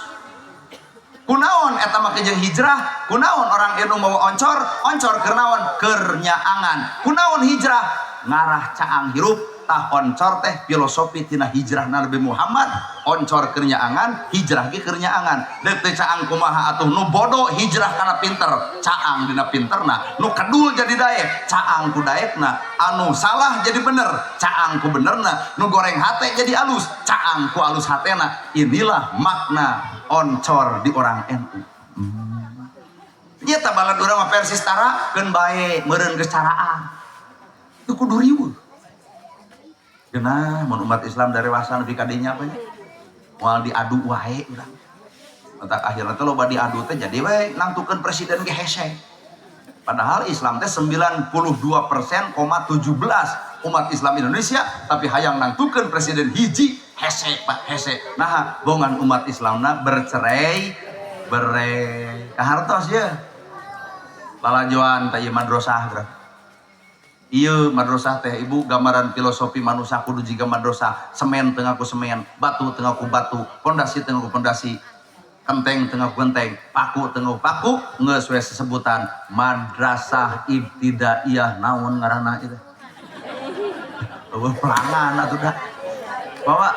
Kunaon eta make jeung hijrah? Kunaon orang NU mau oncor? Oncor keur naon? Keur nyaangan. Kunaon hijrah? Ngarah caang hirup. Tah, oncor teh filosofi tina hijrah Nabi Muhammad. Oncor keur nyaangan, hijrah ge keur nyaangan. Deuk teh caang kumaha atuh? Nu bodoh hijrah kana pinter, caang dina pinterna. Nu kedul jadi daek, caang ku daekna. Anu salah jadi bener, caang ku benerna. Nu goreng hate jadi alus, caang ku alus hatena. Inilah makna oncor di orang NU. Nyata balad urang mah persis tara keun bae meureun geus caraan. Itu kudu riweuh. Geunah mun umat Islam dewasa nepi ka dinya apa nya? Moal diadu wae urang. Matak akhirna teh loba diadu teh, jadi we nangtukeun presiden ge hese. Padahal Islam teh 92,17% umat Islam Indonesia, tapi hayang nangtukeun presiden hiji hese, Pak, hese. Nah, bongan umat Islamna bercerai bere kahartos ya. Lalajoan teh ieu madrasah geura. Ieu madrasah teh ibu gambaran filosofi manusia kudu jiga madrasah, semen teu ngaku semen, batu teu ngaku batu, pondasi teu ngaku pondasi, kenteng teu ngaku genteng, paku teu ngaku paku, geus we sesebutan madrasah ibtidaiyah naon ngaranna ieu teh. Eueuh pelangan atuh da. Bawa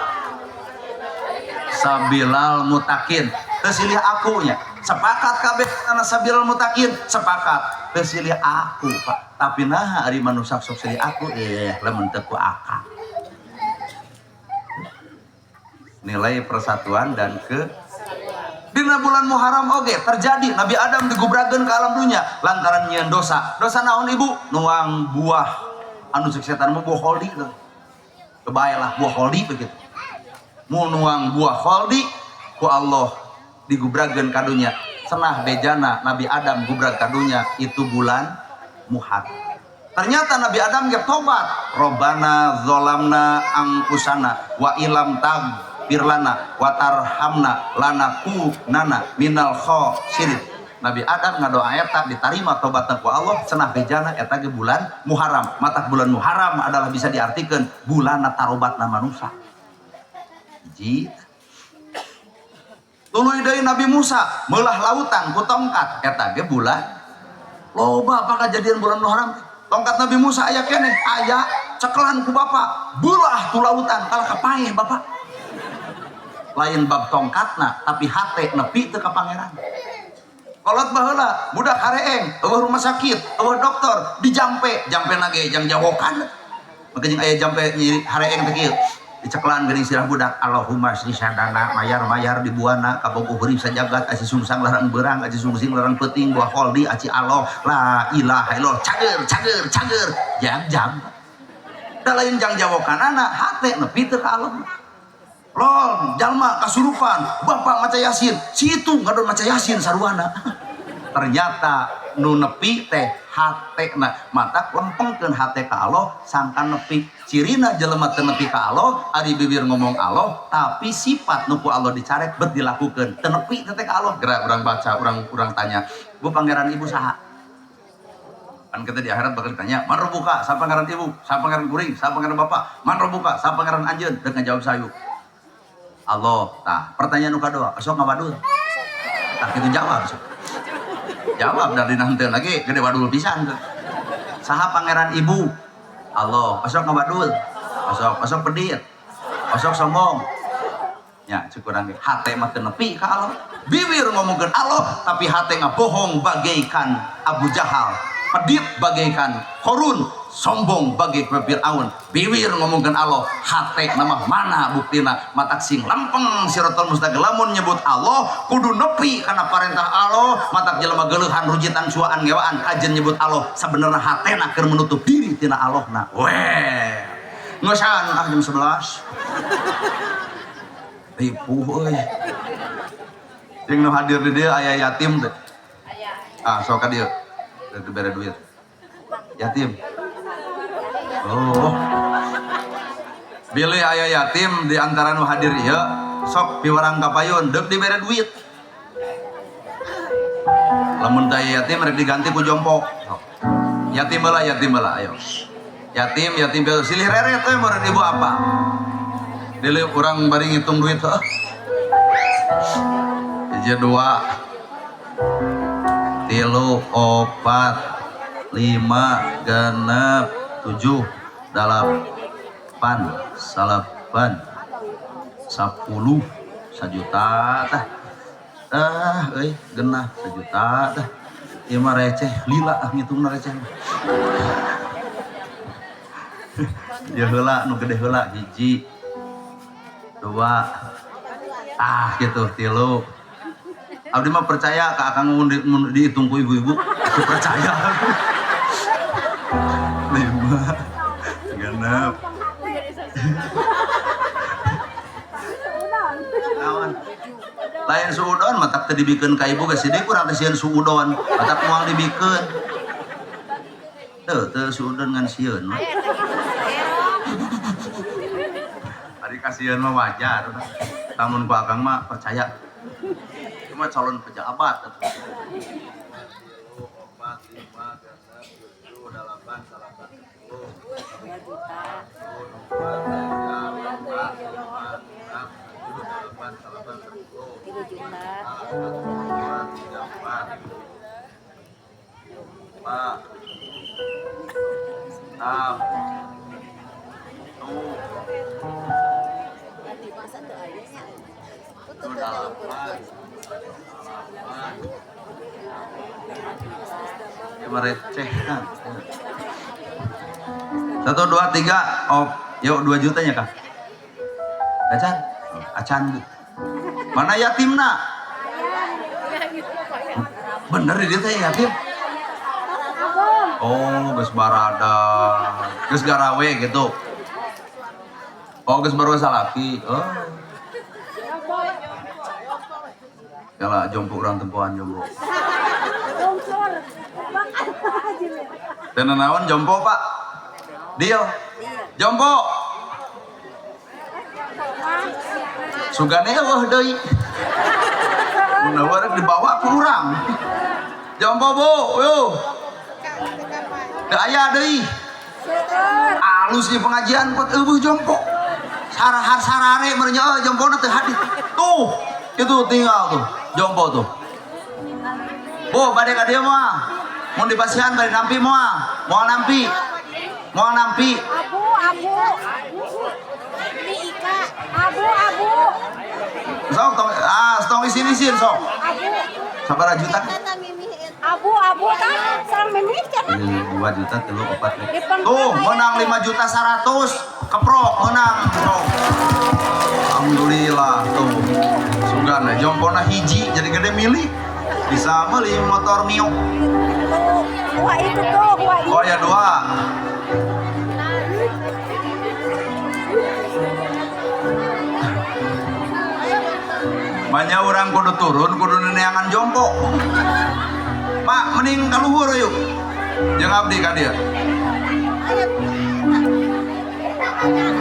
Sabilal Mutakin teu silih aku nya. Sepakat kabeh kana Sabilal Mutakin, sepakat. Teu silih aku, Pak. Tapi naha ari manusia sok silih aku lamun teu ku akal. Nilai persatuan dan ke dina bulan Muharram oge terjadi Nabi Adam digubrakeun ke alam dunya lantaran nyieun dosa. Dosa naon ibu? Nuang buah anu cek setan mah buah kholdi teh. Kebaelah buah kholdi begitu. Mu nuang buah kholdi ku Allah digubrakeun ka dunya. Senah bejana Nabi Adam gubrag ka dunya itu bulan Muharram. Ternyata Nabi Adam ge tobat. Robbana zolamna angkusana wa ilam taghfir lana wa tarhamna lanakunana minal khosirin. Nabi Adam ngadoa eta ditarima tobatna ku Allah, cenah bejana eta ge bulan Muharram. Matak bulan Muharram adalah bisa diartikeun bulanna tarobatna manusia. Hiji. Tuluy deui Nabi Musa meulah lautan ku tongkat eta ge bulan loba apa kejadian bulan Muharram. Tongkat Nabi Musa aya keneh, aya cekelan ku bapak, belah tu lautan kalah kapaeh bapak. Lain bab tongkatna tapi hate nepi teu ka pangeran. Kolot baheula budak hareeng, eueuh rumah sakit, eueuh dokter, dijampe, jampena ge jang jawokan. Maka jeung aya jampe nyiri hareeng teh kieu. Dicekelan geuning sirah budak, Allahumma sri sadana mayar-mayar di buana kabogoh hurip sajagat aci sungsang larang beurang aci sungsing larang peuting buah kholdi aci Allah la ilaha illallah cager cager cager jam-jam. Da lain jang jawokanana hate nepi teu ka Allah. Lol, jalma kasurupan, bapak maca yasin, situ ngadon maca yasin saruana. Ternyata nu nepi teh hatena, matak lempengkeun hate ka Allah sangkan nepi. Cirina jelema teu nepi ka Allah, ari bibir ngomong Allah, tapi sifat nu ku Allah dicarek bet dilakukeun. Teu nepi teh ka Allah. Geura urang baca, urang tanya, "Bu pangeran ibu saha?" Kan kita di akhirat bakal ditanya, "Man robuka, saha pangeran ibu, saha pangeran kuring, saha pangeran bapak, man robuka, saha pangeran anjeun?" Deuk ngajawab sayu. Allah. Tah, pertanyaan nu kadua, sok ngawadul. Tah kitu jawab sok. Jawab dari nanti lagi gede wadul pisan tuh. Saha pangeran ibu? Allah. Osok ngawadul. Osok, osok pedit. Osok sombong. Ya, cek urang ge hate mah teu nepi ka Allah. Bibir ngomongkeun Allah, tapi hate ngabohong bagaikan Abu Jahal. Pedit bagaikan Korun, sombong bagaikan Fir'aun. Bibir ngomongkeun Allah, hate nama mana buktina matak sing lempeng siratal mustaqim. Lamun nyebut Allah kudu nepi kana parentah Allah, matak jelema geuleuhan rujitan suaan ngewaan kajen nyebut Allah sabenerna hatena keur menutup diri tina Allahna. Weh. Ngeusan ah jam 11. Ripuh euy. Jeung nu hadir di dieu aya yatim teh. Aya. Ah, sok ka dieu. Rek dibere duit. Yatim. Oh. Bilih aya yatim di antara nu hadir ieu, sok piwarang ka payun deuk dibere duit. Lamun teu aya yatim rek diganti ku jompo. Sok. Yatim heula, yatim heula, ayo. Yatim, yatim silih reret we meureun ibu apa? Dili urang bari ngitung duit heuh. Hiji dua tilu opat lima genep 7 8 salapan 10 sajuta tah. Ah euy genah sajuta tah. Ieu mah receh lila ah ngitungna receh. Ya heula nu gede heula hiji dua tah gitu tilu. Abdi mah percaya ka akang mun dihitung ku ibu-ibu, aku percaya. 5 genep. Naon? Lain suudon matak teu dibikeun ka ibu geus sidik urang teh sieun suudon, matak moal dibikeun. Teu teu suudon ngan sieun. Ari kasieun mah wajar. Lamun ku akang mah percaya. Cuma calon pejabat. 4, 5, 6, 7, 8, 9, 10. 2 juta. 3 juta. 5, 6, 7, 8, 9, receh. 1, 2, 3, oh, yuk 2 jutanya kah? Acan? Acan bu. Mana yatimna? Bener dia teh yatim? Oh, geus barada, geus garawe gitu. Oh, geus baru salaki. Oh. Yalah jompo urang tempoan jompo. Dan naon jompo pak? Deal. Jompo. Sugane eueuh deui. Munawar dibawa ku urang. Jompo bu, yeuh. Teu aya deui. Alus ieu pengajian pot eueuh jompo. Sarahar sarare meureun nya jompona teu hadir. Tuh, itu tinggal tuh jompo tuh. Bu, bade ka dieu moal. Mun dipasihan bade nampi moal. Moal nampi. Moal nampi. Abu, abu. Ini Ika. Abu, abu. Sok tong tong isin-isin sok. Abu. Sabaraha juta? Abu, abu kan sareng mimih cenah. 2 juta 3 4. Tuh, menang 5.100.000. Keprok menang sok. Alhamdulillah tuh. Sugan jompona hiji jadi gede milik. Bisa beli motor Mio. Wah itu tuh, wah itu. Oh ya 2. Banyak orang kudu turun, kudu neneangan jompo. Pak, mending kaluhur yuk. Jeung abdi ka dieu.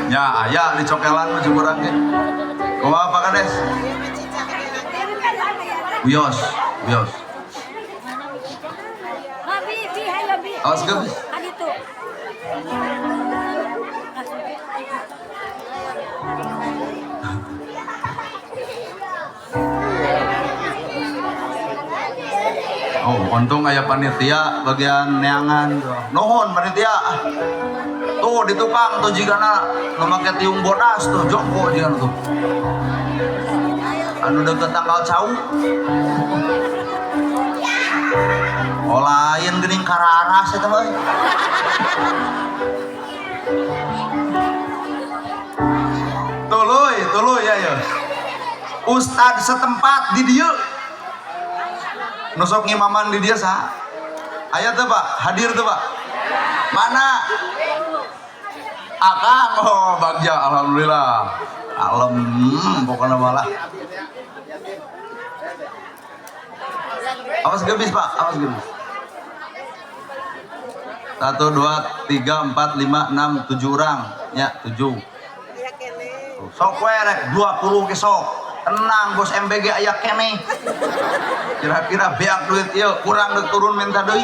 Ya, aya dicokelan mah jeung urang ge. Kumaha Pak Kades? Wios, wios. Bi, bi, hayo bi. Awas geus. Kan itu. Oh, untung aya panitia bagian neangan. Nuhun panitia. Tuh di tukang tuh jigana nu make tiung bodas tuh jompo jigana tuh. Anu deket tanggal cau. Oh lain geuning kararas eta mah. Tuluy, tuluy ya ya. Ustad setempat di dieu. Nusok ngimaman di dia saha? Aya teu Pak? Hadir teu Pak? Mana? Akang, oh bagja alhamdulillah. Alem pokoknya malah. Awas gebis Pak, awas gebis. 1, 2, 3, 4, 5, 6, 7 orang. Ya, 7. Sok we rek 20 ke sok. Tenang bos MBG aya keneh. Kira-kira beak duit ieu kurang deuk turun minta deui.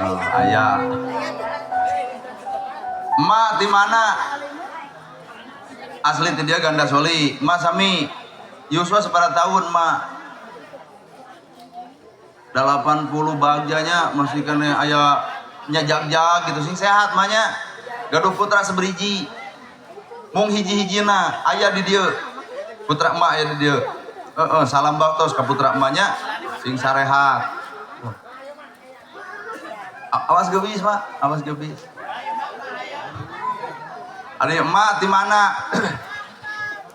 Oh, aya. Emak di mana? Asli ti dia Gandasoli. Emak sami yuswa sabaraha tahun, Mak? 80 bagjanya masih kene aya nya jag-jag gitu sing sehat mah nya. Gaduh putra seberiji. Mung hiji-hijina aya di dieu. Putra emak aya di dieu. Heeh, salam baktos ka putra emaknya sing sarehat. Awas gebis, Pak. Awas gebis. Ari emak di mana?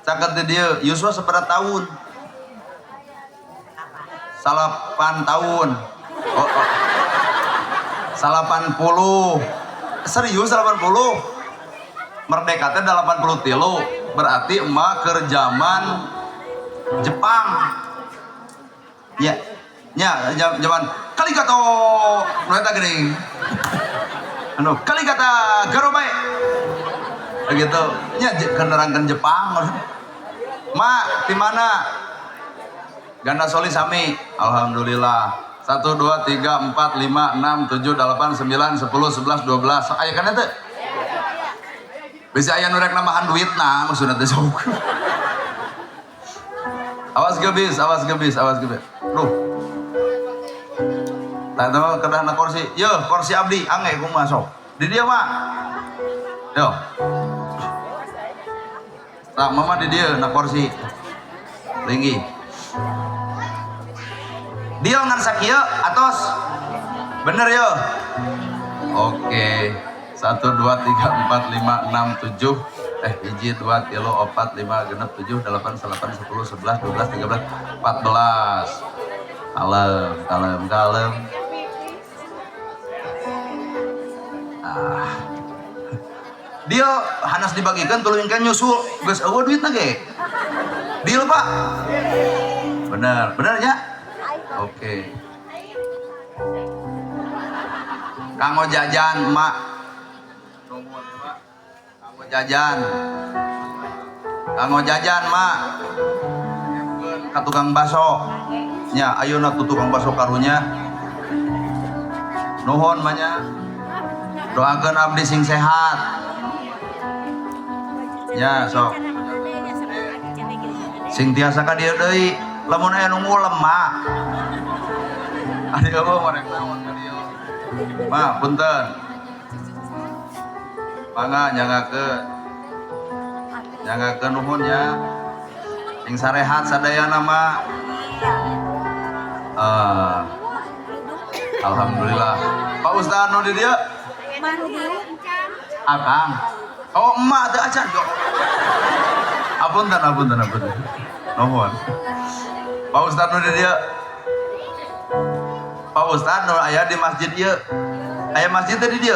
Caket di dieu. Yuswa sabaraha tahun? 8 tahun. Oh, oh. 80. Serius 80? Merdeka teh 83. Berarti emak keur zaman Jepang. Ya. Nya zaman Kaligato. Nu eta geuning. Anu Kaligata Garobae. Begitu. Nya keur nerangkeun Jepang. Mak, di mana? Gandasoli sami. Alhamdulillah. 1, 2, 3, 4, 5, 6, 7, 8, 9, 10, 11, 12. Aya kan teu? Bisa aya nu rek nambahan duitna maksudna teh sok. Awas gebis, awas gebis, awas gebis. Duh. Tah eta mah kedahna kursi. Yeuh, kursi abdi angge kumaha sok. Di dieu mah. Yo. Tah mama di dieu na kursi. Linggih. Deal ngan sakieu atos. Bener yo. Oke. 1 2 3 4 5 6 7 hiji 2 3 4 5 6 7 8 9 10 11 12 13 14. Kalem, kalem, kalem. Ah. Deal hanas dibagikan tuluy nyusul geus eueuh duitna ge. Deal, Pak. Bener, bener ya? Oke. Kanggo jajan, Mak. Nuhun, Mak. Kanggo jajan. Kanggo jajan, Mak. Ka tukang baso. Nya, ayeuna tuh tukang baso karunya. Nuhun, Manya. Doakeun abdi sing sehat. Ya, sok. Sing tiasa ka dieu deui, lamun aya nu ngulem, Mak. Ari eueuh mah rek naon ka dieu. Ma, punten. Mangga nyanggakeun. Nyanggakeun nuhun ya. Sing sarehat sadayana, Mak. Alhamdulillah. Pak Ustad nu di dieu? Akang. Oh, emak teu acan. Yo. Apunten, apunten, apunten. Nuhun. Pak Ustad nu di dieu? Pak Ustad nu aya di masjid ieu. Aya masjid teh di dieu?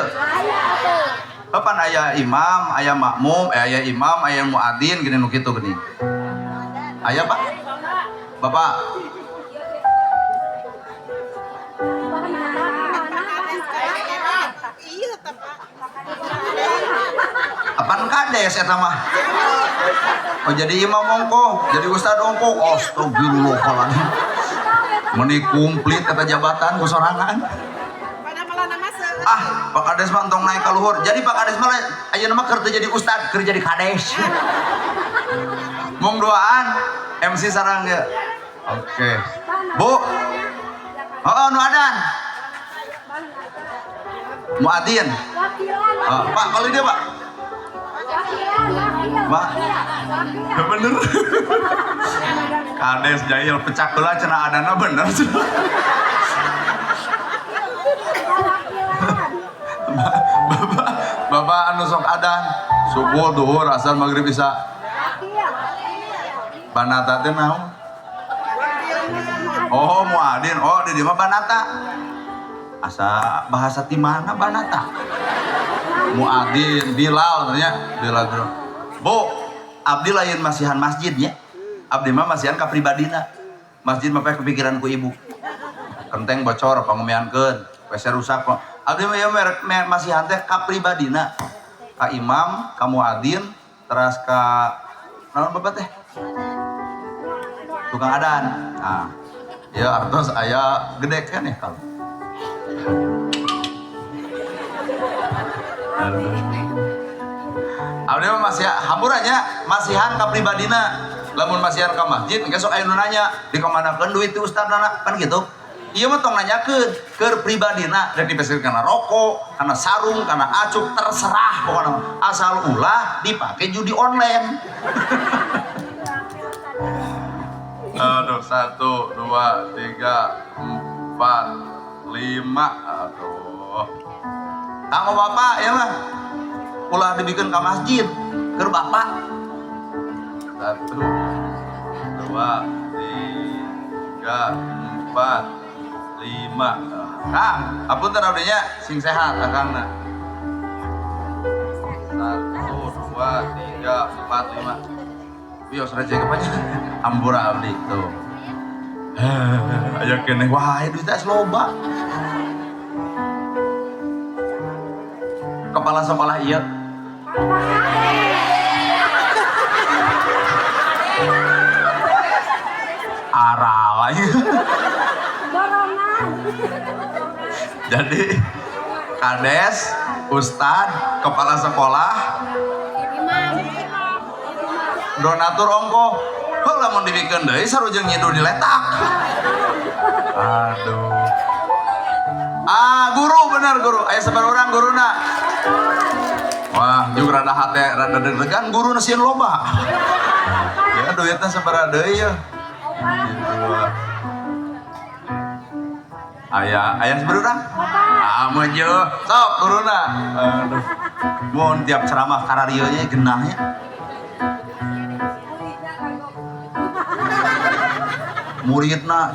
Kapan aya imam, aya makmum, aya imam, aya muadzin gini nu kitu geuning. Aya, Pak? Bapak. Apaan kades eta mah? Oh, jadi imam ongko, jadi ustad ongko. Astagfirullahaladzim. Meni komplit eta jabatan ku sorangan. Ah, Pak Kades mah entong naik ka luhur. Jadi Pak Kades mah ayeuna mah keur teu jadi ustad, keur jadi kades. Mung doaan MC sarang ge. Oke. Bu. Oh, nu adan. Muadzin. Oh, Pak, kalau dia, Pak. Pak. Bener. Kades jahil pecak heula cenah adana bener. Bapak, bapak anu sok adan subuh, duhur, asar, maghrib, isya. Banata teh naon? Oh, muadin. Oh, di dieu mah banata. Asa bahasa ti mana banata? Muadin, Bilal nya, Bilal. Bu, abdi lain masihan masjid nya. Abdi mah masihan ka pribadina. Masjid mah kepikiran ku ibu. Kenteng bocor pangumiankeun, WC rusak kok. Abdi mah ieu merek masihan teh ka pribadina. Ka imam, ka muadin, teras ka naon bapak teh? Tukang adan. Nah, ya artos aya gede kan ya kalau. Abdi mah masih hamburannya, masihan ka pribadina. Lamun masihan ka masjid, engke sok aya nu nanya, dikamanakeun duit ti ustadna kan gitu. Ieu mah tong nanyakeun keur pribadina, rek dipeskeun kana rokok, kana sarung, kana acuk, terserah pokona mah. Asal ulah dipake judi online. Aduh, 1, 2, 3, 4, 5. Aduh. Kanggo bapak ya mah. Ulah dibikin ke masjid, keur bapak. 1, 2, 3, 4, 5. Kang, apunten abdinya sing sehat akangna. 1, 2, 3, 4, 5. Wios receh kepanjang. Ampura abdi tuh. Aya keneh wae duit teh loba. Kepala sekolah ieu. Aral aja. Borongan. Jadi kades, ustad, kepala sekolah, donatur ongkoh. Heuh, lamun dibikeun deui sarujeng nyidu diletak. Aduh. Ah, guru bener guru. Aya sabaraha urang guruna? Wah, juga rada hate, rada deg-degan guru sieun loba. Ya duitnya sabaraha deui ya. Gitu. Aya, aya sabaraha urang? Ah, meujeuh. Sok guruna. Aduh. Mun tiap ceramah kararieu nya genahnya. Muridna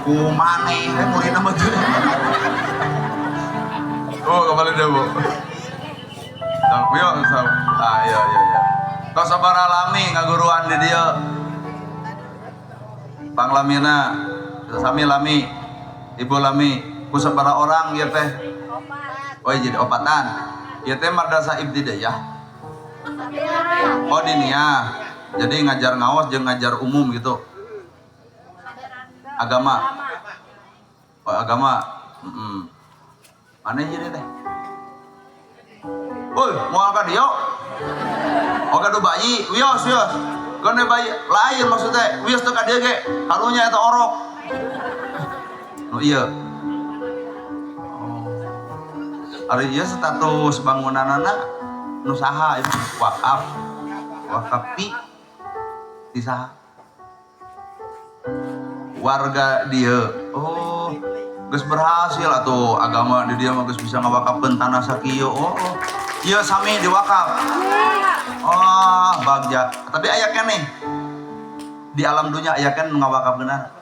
ku maneh eh muridna mah teu. Oh, kembali deh, Bu. Sok, yuk, sok. Ah, iya iya iya. Tos sabaraha lami ngaguruan di dieu? Panglamina, sami lami, ibu lami, ku sabaraha orang ieu teh? Oh, jadi opatan. Ieu teh madrasah ibtidaiyah. Oh, diniyah. Jadi ngajar ngaos jeung ngajar umum gitu. Agama. Oh, agama. Mana jadi teh? Woi, moal ka dieu? Oh, gaduh bayi, wios wios. Gone bayi lain maksudnya, wios teu ka dieu ge, karunya eta orok. Oh iya. Oh. Ari ieu status bangunanana nu saha ieu wakaf. Wakaf ti saha? Warga dieu. Oh, geus berhasil atuh agama di dieu mah geus bisa ngawakafkeun tanah sakieu. Oh, oh. Ieu sami diwakaf. Oh, bagja. Tapi aya keneh. Di alam dunia aya keneh ngawakafkeunana.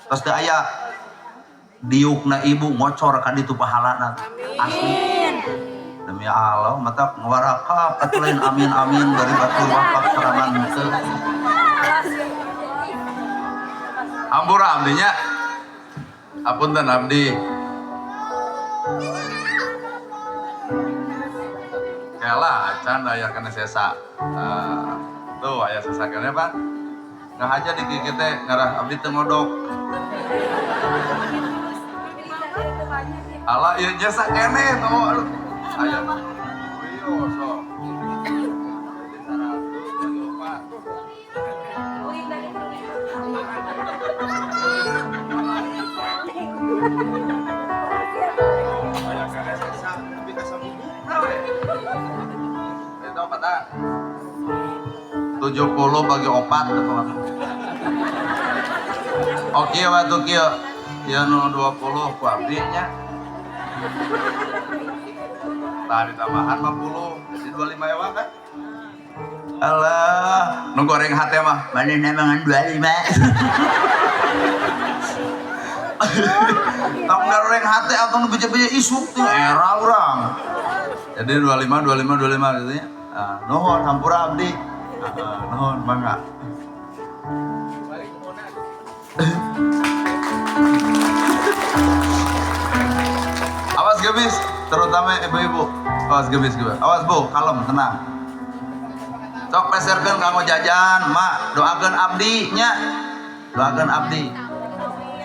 Tos teu aya diukna ibu ngocor ka ditu pahalana. Asli. Demi Allah, mata ngawarakaf atuh lain amin amin dari batur wakaf serangan henteu. Hampura abdinya. Apunten abdi. Kela acan aya kana sesa. Tuh aya sesa keneh Pak. Nggak aja di gigi teh ngarah abdi teu ngodok. Alah ieu jasa keneh tuh. Aduh. Aya. Wios sok. Jadi 100 bagi opat. Aya keneh sesa tapi ka sabubukna we. Itu opat ah. 70 bagi opat teu kumaha. Oke, waktu kieu. Ieu nu 20 ku abdi nya. Tah ditambahan 50, jadi 25 ewa kan? Alah, nu goreng hate mah, manehna mangan 25. Tong goreng hate atau nu beje-beje isuk teh era urang. Jadi 25 25 25 gitu nya. Ah, nuhun hampura abdi. Ah, nuhun mangga. Awas gebis, terutama ibu-ibu. Awas gebis, gebis. Awas bu, kalem, tenang. Sok peserkeun kanggo jajan, mak, doakeun abdi nya. Doakeun abdi.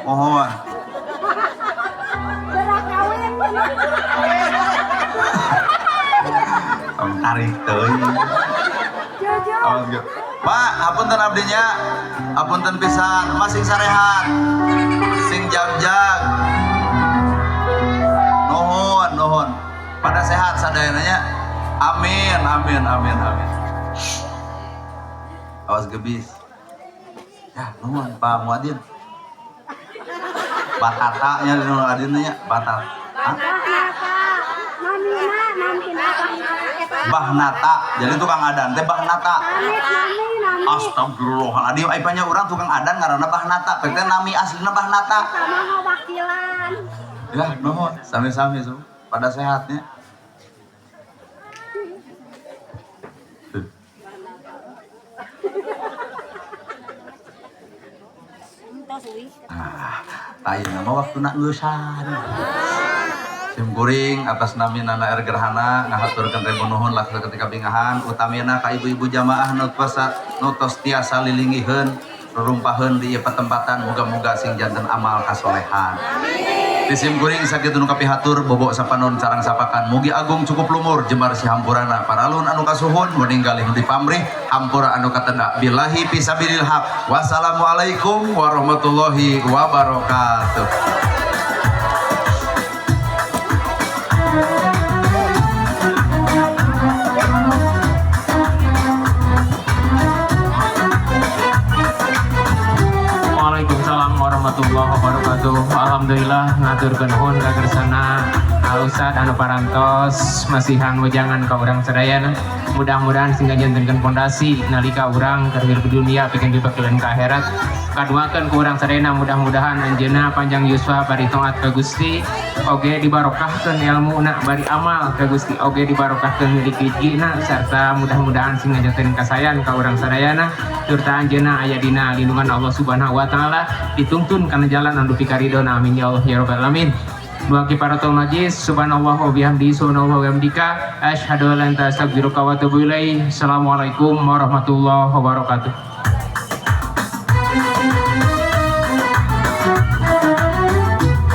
Mohon. Tong tarik teuing. Awas ge. Pak, hapunten abdinya. Hapunten pisan, masing sarehat. Sing jagjag. Nuhun, nuhun. Pada sehat sadayana. Amin, amin, amin, amin. Awas gebis. Ya, nuhun Pak Muadin. Batatanya di nuhun adinnya, batat. Hah? Bah Nata. Jadi tukang adan teh Bah Nata. Astagfirullahaladzim, ai panya urang tukang adan ngaranna Bah Nata. Teh nami aslina Bah Nata. Ya, nuhun, sami-sami semua. Pada sehatnya. Ah, ayeuna mah waktuna ngeusan. Sim kuring atas nami Nana R Gerhana ngahaturkeun ribu nuhun lah ketika bingahan utamina ka ibu-ibu jamaah nu tos tiasa lilinggiheun rurumpaheun di ieu patempatan muga-muga sing janten amal kasolehan. Amin. Ti sim kuring sakitu nu kapihatur, bobo sapanon sareng sapakan. Mugi agung cukup lumur jembar si hampurana paralun anu kasuhun, meninggalih nu dipamrih hampura anu katenda, billahi fisabilil haq. Wassalamualaikum warahmatullahi wabarakatuh. Waalaikumsalam warahmatullahi wabarakatuh. Alhamdulillah, ngaturkeun nuhun ka kersana Al Ustad anu parantos masihan wejangan ka urang sadayana. Mudah-mudahan sehingga jantenkeun pondasi nalika urang keur hirup di dunia pikeun dipakeun ka akhirat. Kaduakeun ku urang sadayana, mudah-mudahan anjeunna panjang yuswa, bari taat ka Gusti, oge dibarokahkeun ilmuna, bari amal ka Gusti, oge dibarokahkeun milik rizkina, serta mudah-mudahan sehingga janten kasayan ka urang sadayana, serta anjeunna aya dina lindungan Allah Subhanahu wa taala, dituntun kana jalan anu pikaridona. Amin ya Allah ya rabbal alamin. Dua kifaratul majlis, subhanallah wa bihamdihi, subhanallah wa bihamdika, asyhadu an la ilaha illa anta, astaghfiruka wa atubu ilaih. Assalamualaikum warahmatullahi wabarakatuh.